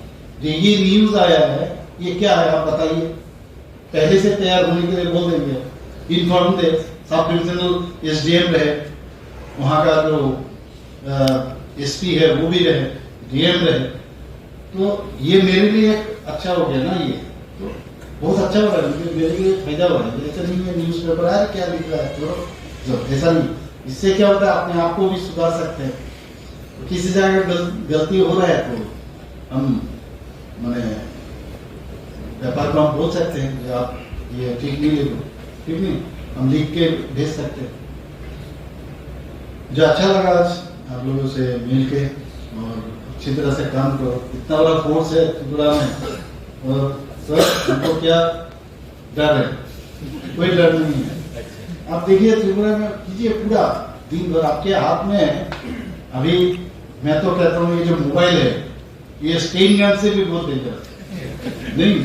जो ये न्यूज आया है, ये क्या है, आप बताइए। पहले से तैयार होने के लिए बोल देंगे, इन्फॉर्म दे। सब डिविजनल एसडीएम रहे, वहाँ का जो एसपी है वो भी रहे, डीएम रहे, तो ये मेरे लिए एक अच्छा हो गया ना। ये तो बहुत अच्छा हो रहा है, मुझे, मेरे लिए फायदा हो रहा है। ऐसा नहीं है न्यूज़पेपर यार क्या लिख रहा है, छोड़ो, जो ऐसा नहीं। इससे क्या होता है, अपने आप को भी सुधार सकते हैं। किसी जगह गल, गलती हो रहा है तो हम, मैंने, व्यापार को हम बोल सकते हैं कि आप ये ठीक नहीं लिखो, ठीक नहीं, हम लिख के भेज सकते हैं। जो अच्छा लगा आज आप लोगों से मिलके, और अच्छी तरह से काम करो। इतना बड़ा फोर्स है त्रिपुरा में, और सर, हमको क्या डर है? कोई डर नहीं है। आप देखिए, त्रिपुरा में कीजिए, पूरा दिन भर आपके हाथ में है। अभी मैं तो कहता हूँ, ये जो मोबाइल है, ये स्टेन गन से भी बहुत डेंजर है। नहीं,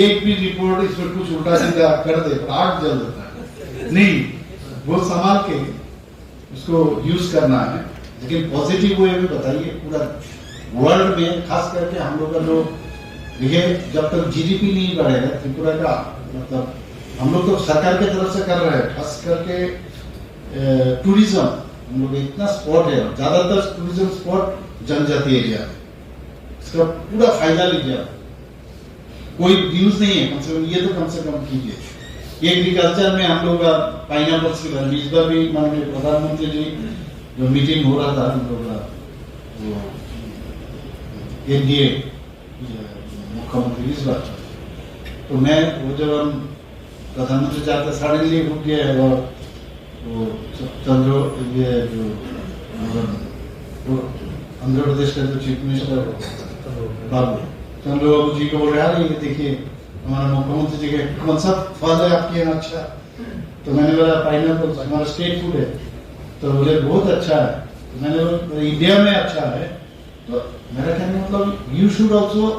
एक भी रिपोर्ट इसमें कुछ उल्टा सीधा कर दे, तो आग जल जाता है। नहीं, बहुत संभाल के उसको यूज करना है, लेकिन पॉजिटिव वे में बताइए। पूरा वर्ल्ड में, खास करके हम लोग का जो, देखिए, जब तक जीडीपी नहीं बढ़ेगा त्रिपुरा का, मतलब, हम लोग तो सरकार की तरफ से कर रहे हैं, खास करके टूरिज्म। हम लोग इतना स्पॉट है, ज्यादातर टूरिज्म स्पॉट जनजाति एरिया है। इसका पूरा फायदा लीजिए आप। कोई न्यूज नहीं है, कम से कम ये तो कम से कम कीजिए। एग्रीकल्चर में हम लोग का पाइनएप्पल्स की बात, इस बार भी माननीय प्रधानमंत्री जी जो मीटिंग हो रहा था हम लोग का, वो एनडीए मुख्यमंत्री इस बार, तो मैं वो जब हम प्रधानमंत्री साहब का सडनली उठ गया है और वो च-, चंद्र, ये जो, वो आंध्र प्रदेश का जो चीफ मिनिस्टर है, बाबू, चंद्र बाबू जी को बोल रहे, "अरे, ये देखिए, हमारा मुख्यमंत्री जी का कौन सा फल है आपके यहाँ अच्छा?" तो मैंने बोला, "पाइनएप्पल हमारा स्टेट फूड है।" तो बोले, "बहुत अच्छा है।" तो मैंने बोला, "इंडिया में अच्छा है।" तो मेरा कहने का मतलब, you should also,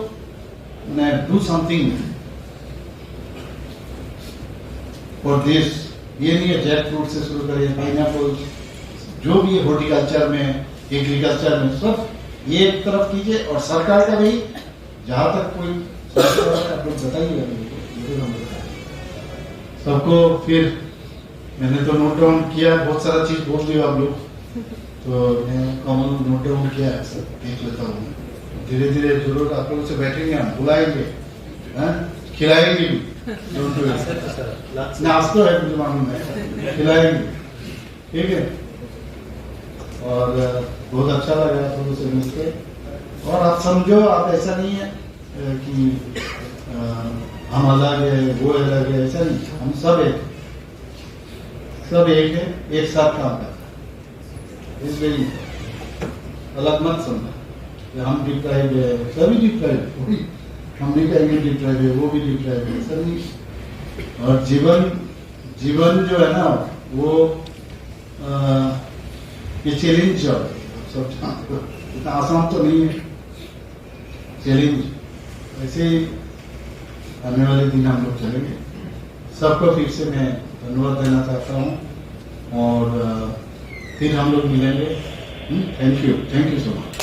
मैंने, do something for this। ये नहीं है जैक फ्रूट से शुरू करिए, पाइनएप्पल, जो भी हॉर्टिकल्चर में, एग्रीकल्चर में, सब ये एक तरफ कीजिए। और सरकार का भी, जहाँ तक कोई समस्या है, आप लोग बताइए, हम लोग को, ये भी हम लोग का है। सबको फिर मैंने तो नोट डाउन किया, बहुत सारा चीज बोल दिया आप लोग, तो मैं कॉमन नोट डाउन किया है, सब देख लेता हूँ। धीरे धीरे जरूर आप लोगों से बैठेंगे, हम बुलाएंगे, हैं? खिलाएंगे भी। Don't worry। नाश्ता है मुझे मालूम है, खिलाएंगे, ठीक है। और, अ, बहुत अच्छा लगा आप लोगों से मिलके। और आप समझो, आप ऐसा नहीं है, अ, कि, अ, हम अलग है, वो अलग है, ऐसा नहीं, हम सब एक, सब एक है, एक साथ काम करता है। इसलिए अलग मत समझो कि हम डिप्राइव है, सभी डिप्राइव, कोई हम नहीं कहेंगे डिप्राइव है, वो भी डिप्राइव है, ऐसा नहीं। और जीवन, जीवन जो है ना, वो, अ, ये चैलेंज है, सब जानते हो, इतना आसान तो नहीं है। चैलेंज, ऐसे ही आने वाले दिन हम लोग चलेंगे। सबको फिर से मैं धन्यवाद देना चाहता हूँ और, अ, फिर हम लोग मिलेंगे। हम्म, thank you, thank you so much।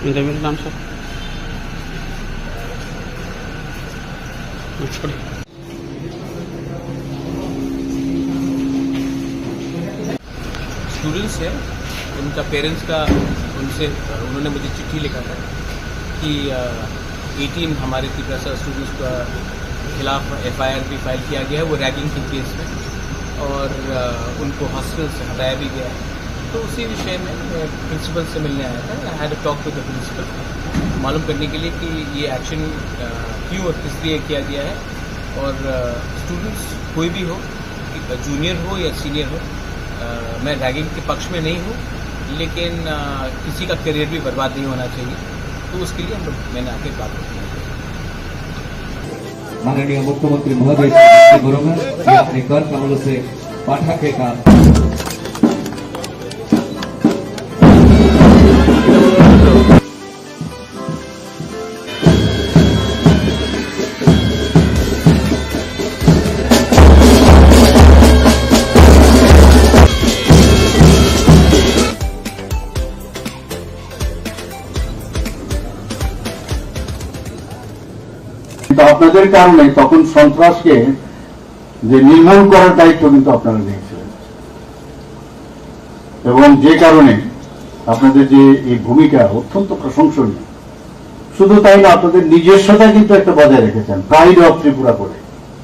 मेरा, मेरा नाम सर। स्टूडेंट्स है, उनका पेरेंट्स का, उनसे, उन्होंने मुझे चिट्ठी लिखा था कि, अ, एटीन हमारे तिपरासा स्टूडेंट्स के खिलाफ एफआईआर भी फाइल किया गया है, वो रैगिंग के केस में, और, अ, उनको हॉस्टल से हटाया भी गया है। तो उसी विषय में मैं प्रिंसिपल से मिलने आया था। I had a talk with the principal। मालूम करने के लिए कि ये एक्शन क्यों और किस लिए किया गया है। और स्टूडेंट्स कोई भी हो, जूनियर हो या सीनियर हो, मैं रैगिंग के पक्ष में नहीं हूँ, लेकिन किसी का करियर भी बर्बाद नहीं होना चाहिए। तो उसके लिए हम लोग मैंने आके बात रखी है। माननीय मुख्यमंत्री महोदय से विनती करूंगा कि अपने कर कमलों से पाठक के काम। কিন্তু আপনাদের কারণে তখন সন্ত্রাসকে যে নির্মূল করার দায়িত্ব কিন্তু আপনারা নিয়েছিলেন, এবং যে কারণে আপনাদের যে এই ভূমিকা অত্যন্ত প্রশংসনীয়। শুধু তাই না, আপনাদের নিজস্বতা কিন্তু একটা বজায় রেখেছেন, প্রাইড অফ ত্রিপুরা করে,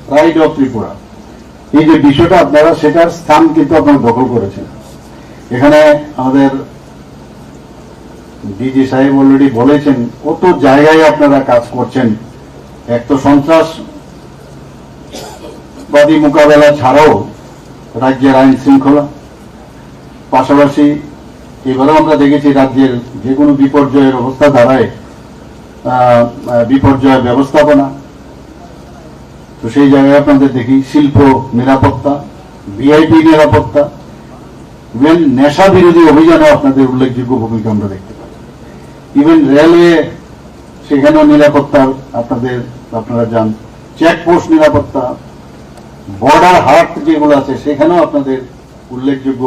প্রাইড অফ ত্রিপুরা। এই যে বিষয়টা আপনারা, সেটার স্থান কিন্তু আপনারা দখল করেছেন। এখানে আমাদের ডিজি সাহেব অলরেডি বলেছেন কত জায়গায় আপনারা কাজ করছেন। এক তো সন্ত্রাসবাদী মোকাবেলা ছাড়াও রাজ্যের আইন শৃঙ্খলা, পাশাপাশি এবারও আমরা দেখেছি রাজ্যের যে কোনো বিপর্যয়ের অবস্থা দাঁড়ায়, আহ, আহ, বিপর্যয় ব্যবস্থাপনা। তো সেই জায়গায় আপনাদের দেখি শিল্প নিরাপত্তা, ভিআইপি নিরাপত্তা, ইভেন নেশা বিরোধী অভিযানে আপনাদের উল্লেখযোগ্য ভূমিকা আমরা দেখতে পাই। ইভেন রেলওয়ে, সেখানেও নিরাপত্তার আপনাদের, আপনারা যান, চেকপোস্ট নিরাপত্তা, বর্ডার হাট যেগুলো আছে, সেখানেও আপনাদের উল্লেখযোগ্য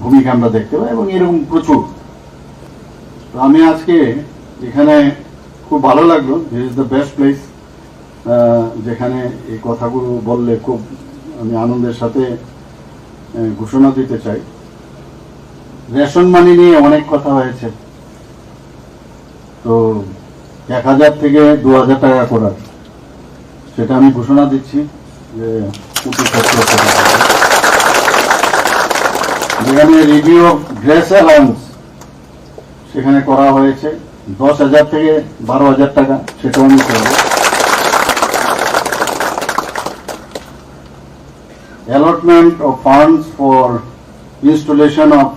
ভূমিকা আমরা দেখতে পাই, এবং এরকম প্রচুর। তো আমি আজকে এখানে খুব ভালো লাগলো, this is the best place, যেখানে এই কথাগুলো বললে খুব আমি আনন্দের সাথে আহ, ঘোষণা দিতে চাই। রেশন মানি নিয়ে অনেক কথা হয়েছে, তো এক হাজার থেকে দু হাজার টাকা করার, সেটা আমি ঘোষণা দিচ্ছি যে কোটি সত্তর টাকা। যেখানে রিভিউ অফ গ্রেস অ্যালাউন্স, সেখানে করা হয়েছে দশ হাজার থেকে বারো হাজার টাকা, সেটাও আমি করব। Allotment of funds for installation of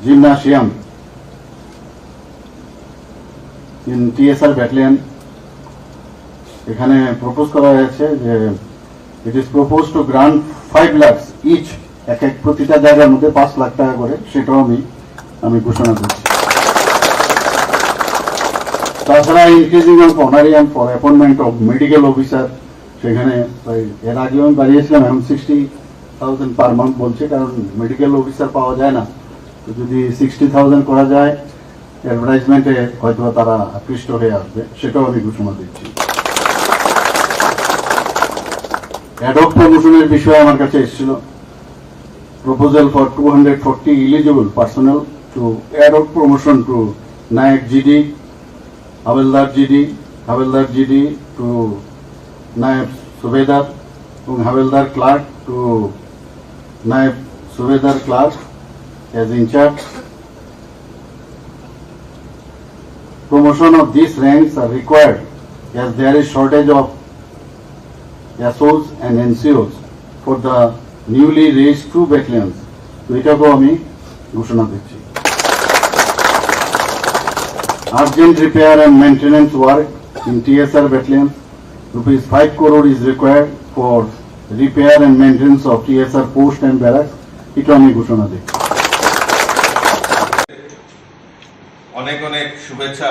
gymnasium in TSR battalion, এখানে প্রপোজ করা হয়েছে যে it is proposed to grant five lakhs each, এক এক প্রতিটা জায়গার মধ্যে পাঁচ লাখ টাকা করে, সেটাও আমি আমি ঘোষণা করছি। তাছাড়া increasing of honorarium for appointment of medical officer, সেখানে প্রায়, এর আগেও আমি বাড়িয়েছিলাম, এখন সিক্সটি থাউজেন্ড পার মান্থ বলছে, কারণ মেডিকেল অফিসার পাওয়া যায় না। তো যদি সিক্সটি থাউজেন্ড করা যায়, অ্যাডভার্টাইজমেন্টে হয়তো তারা আকৃষ্ট হয়ে আসবে, সেটাও আমি ঘোষণা দিচ্ছি। অ্যাডহক প্রমোশনের বিষয়ে আমার কাছে এসেছিল, proposal for two hundred forty eligible personnel to ad hoc promotion to Nayab G D, Havildar G D, Havildar G D to Nayab Subedar, এবং Havildar Clerk to Nayab Subedar Clerk as in charge. Promotion of these ranks are required as there is shortage of S Os and N C Os for the newly raised two battalions. তো এটাকেও আমি ঘোষণা দিচ্ছি। Urgent repair and maintenance work in T S R battalion, rupees five crore is required for repair and maintenance of T S R post and barracks. এটা আমি ঘোষণা দিচ্ছি। অনেক অনেক শুভেচ্ছা।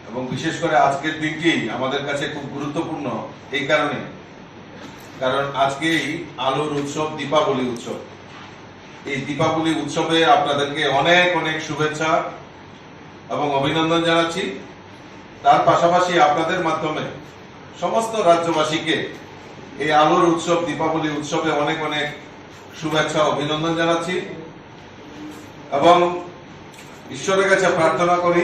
এবং বিশেষ করে আজকের দিনটি আমাদের কাছে খুব গুরুত্বপূর্ণ এই কারণে, কারণ আজকেই আলোর উৎসব, দীপাবলি উৎসব। এই দীপাবলি উৎসবে আপনাদেরকে অনেক অনেক শুভেচ্ছা এবং অভিনন্দন জানাচ্ছি। তার পাশাপাশি আপনাদের মাধ্যমে সমস্ত রাজ্যবাসীকে এই আলোর উৎসব, দীপাবলি উৎসবে অনেক অনেক শুভেচ্ছা, অভিনন্দন জানাচ্ছি এবং ঈশ্বরের কাছে প্রার্থনা করি,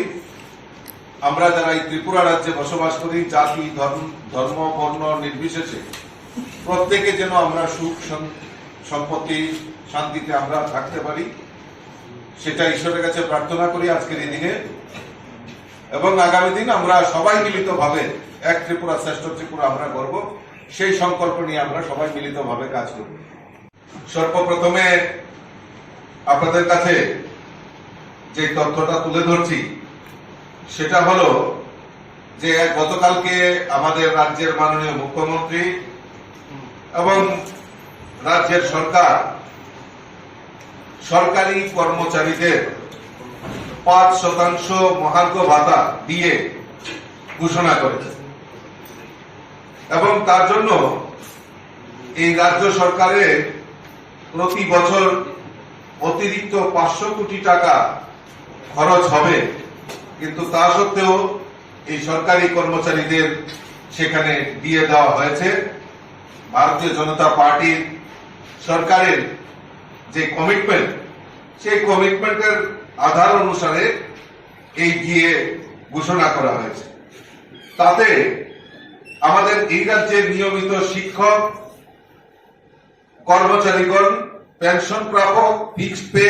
আমরা যারা এই ত্রিপুরা রাজ্যে বসবাস করি, জাতি, ধর্ম, ধর্ম, বর্ণ নির্বিশেষে প্রত্যেকে যেন আমরা সুখ সম-, সম্পত্তি, শান্তিতে আমরা থাকতে পারি, সেটা ঈশ্বরের কাছে প্রার্থনা করি আজকের এই দিনে। এবং আগামী দিন আমরা সবাই মিলিতভাবে এক ত্রিপুরা শ্রেষ্ঠ ত্রিপুরা আমরা গড়ব, সেই সংকল্প নিয়ে আমরা সবাই মিলিতভাবে কাজ করব। সর্বপ্রথমে আপনাদের কাছে যে তথ্যটা তুলে ধরছি, সেটা হলো যে গতকালকে আমাদের রাজ্যের মাননীয় মুখ্যমন্ত্রী এবং রাজ্যের সরকার সরকারি কর্মচারীদের পাঁচ শতাংশ মহার্ঘ ভাতা দিয়ে ঘোষণা করেছে এবং তার জন্য এই রাজ্য সরকারের প্রতি বছর অতিরিক্ত পাঁচশো কোটি টাকা খরচ হবে, কিন্তু তা সত্ত্বেও এই সরকারি কর্মচারীদের সেখানে দিয়ে দেওয়া হয়েছে। ভারতীয় জনতা পার্টির সরকারের যে কমিটমেন্ট, সেই কমিটমেন্টের আধার অনুসারে এই দিয়ে ঘোষণা করা হয়েছে। তাতে আমাদের এই রাজ্যের নিয়মিত শিক্ষক, কর্মচারীগণ, পেনশন প্রাপক, ফিক্সড পে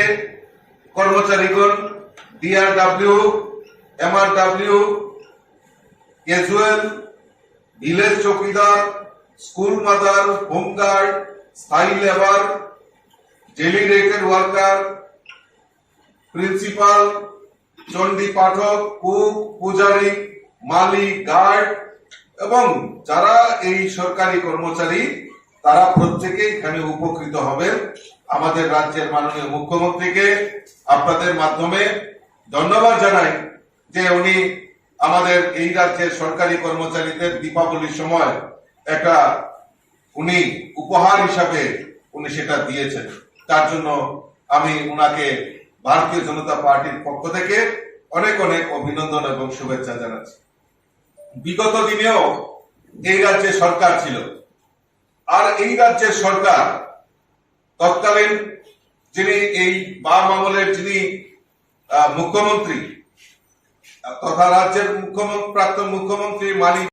কর্মচারীগণ, ডিআরডব্লিউ, এমআরডব্লিউ, ক্যাজুয়াল, ভিলেজ চৌকিদার, স্কুল মাদার, হোমগার্ড, স্থায়ী labour, daily rated worker, principal, চণ্ডী পাঠক, কুক, পূজারী, মালি, গার্ড এবং যারা এই সরকারি কর্মচারী, তারা প্রত্যেকেই এখানে উপকৃত হবেন। আমাদের রাজ্যের মাননীয় মুখ্যমন্ত্রীকে আপনাদের মাধ্যমে ধন্যবাদ জানাই যে উনি আমাদের এই রাজ্যের সরকারি কর্মচারীদের দীপাবলির সময় একটা উনি উপহার হিসাবে উনি সেটা দিয়েছেন। তার জন্য আমি ওনাকে ভারতীয় জনতা পার্টির পক্ষ থেকে অনেক অনেক অভিনন্দন এবং শুভেচ্ছা জানাচ্ছি। বিগত দিনেও এই রাজ্যে সরকার ছিল, আর এই রাজ্যের সরকার তৎকালীন যিনি এই বাম আমলের যিনি, আহ, মুখ্যমন্ত্রী, আহ, তথা রাজ্যের মুখ্যমন্ত্রী, প্রাক্তন মুখ্যমন্ত্রী মানিক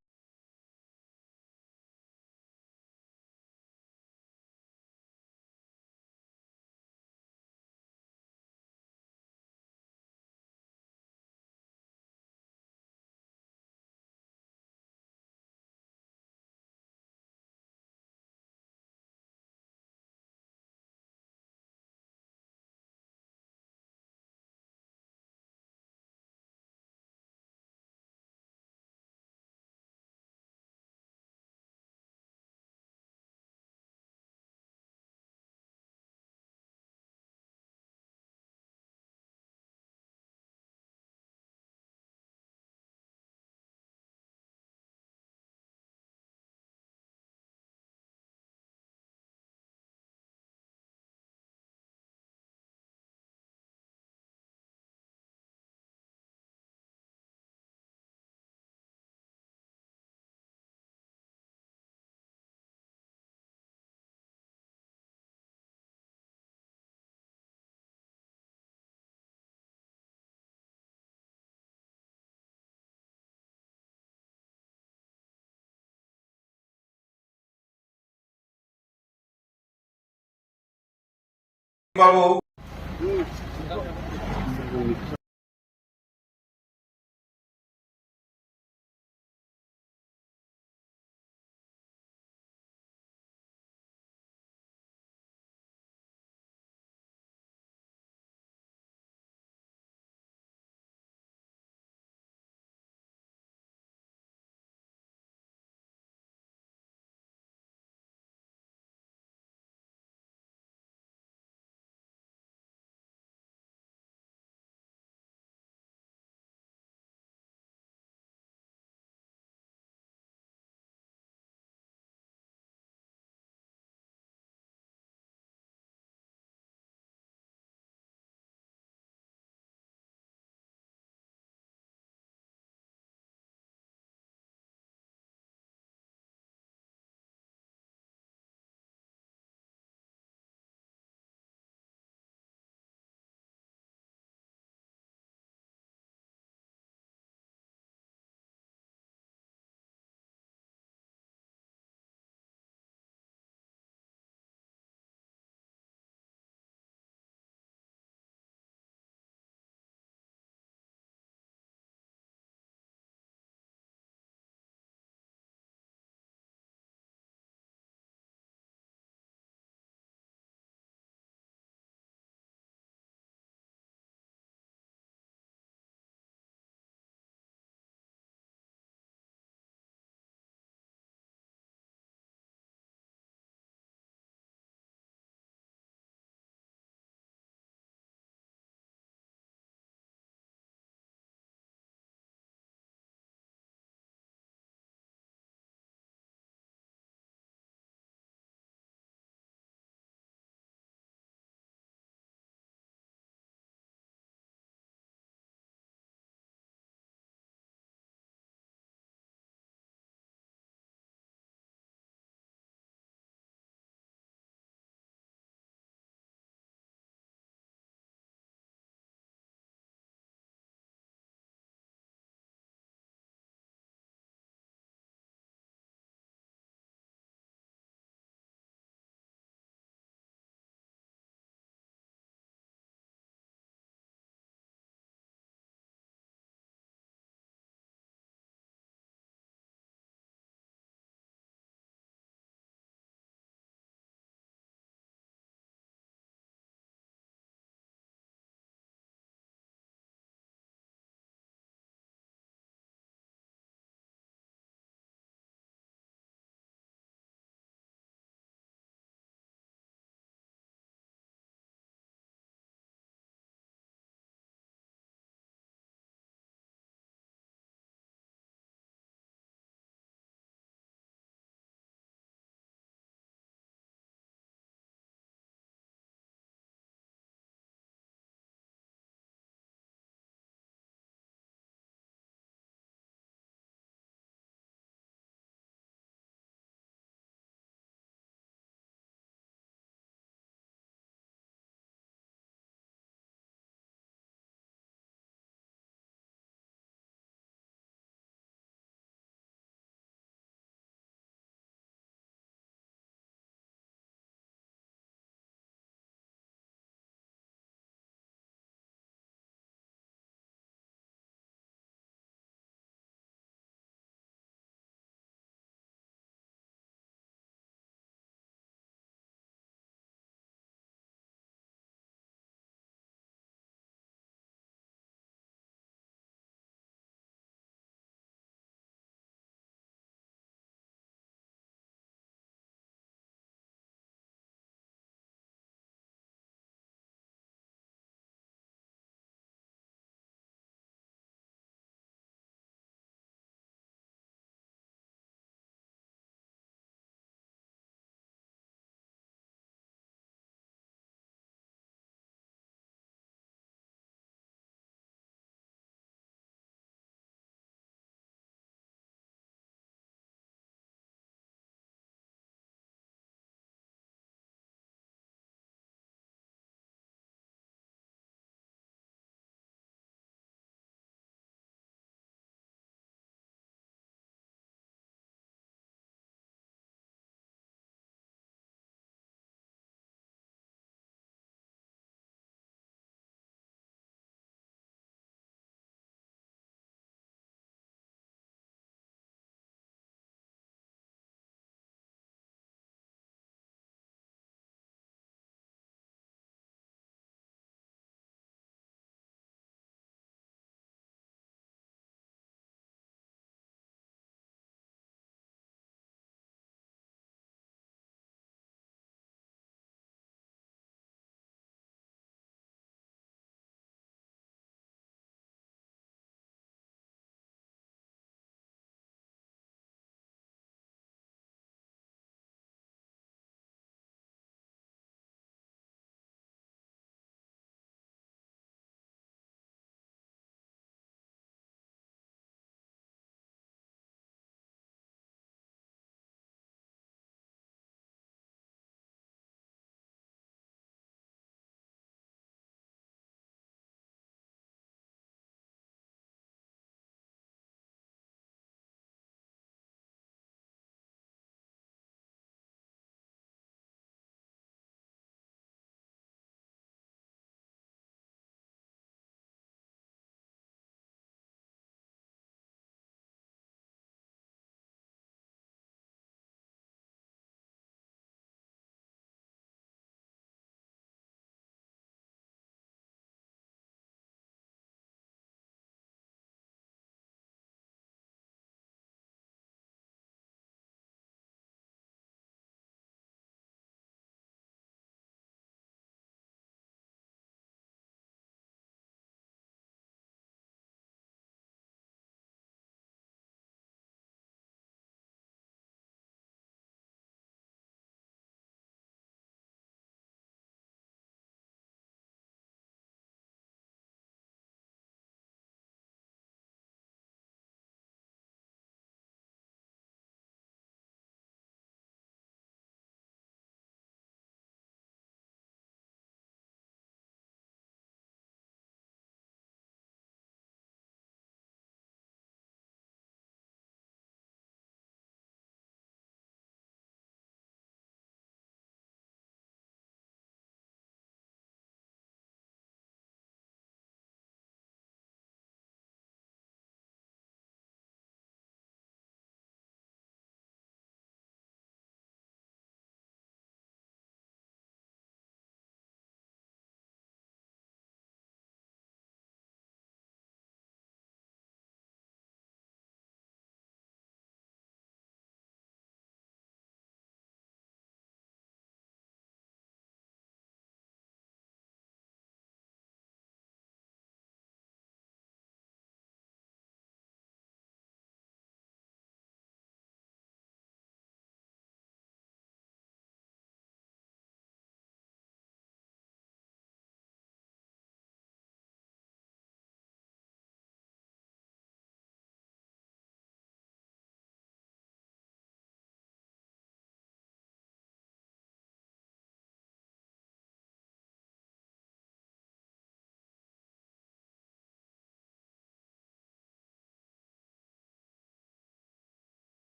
বাবু।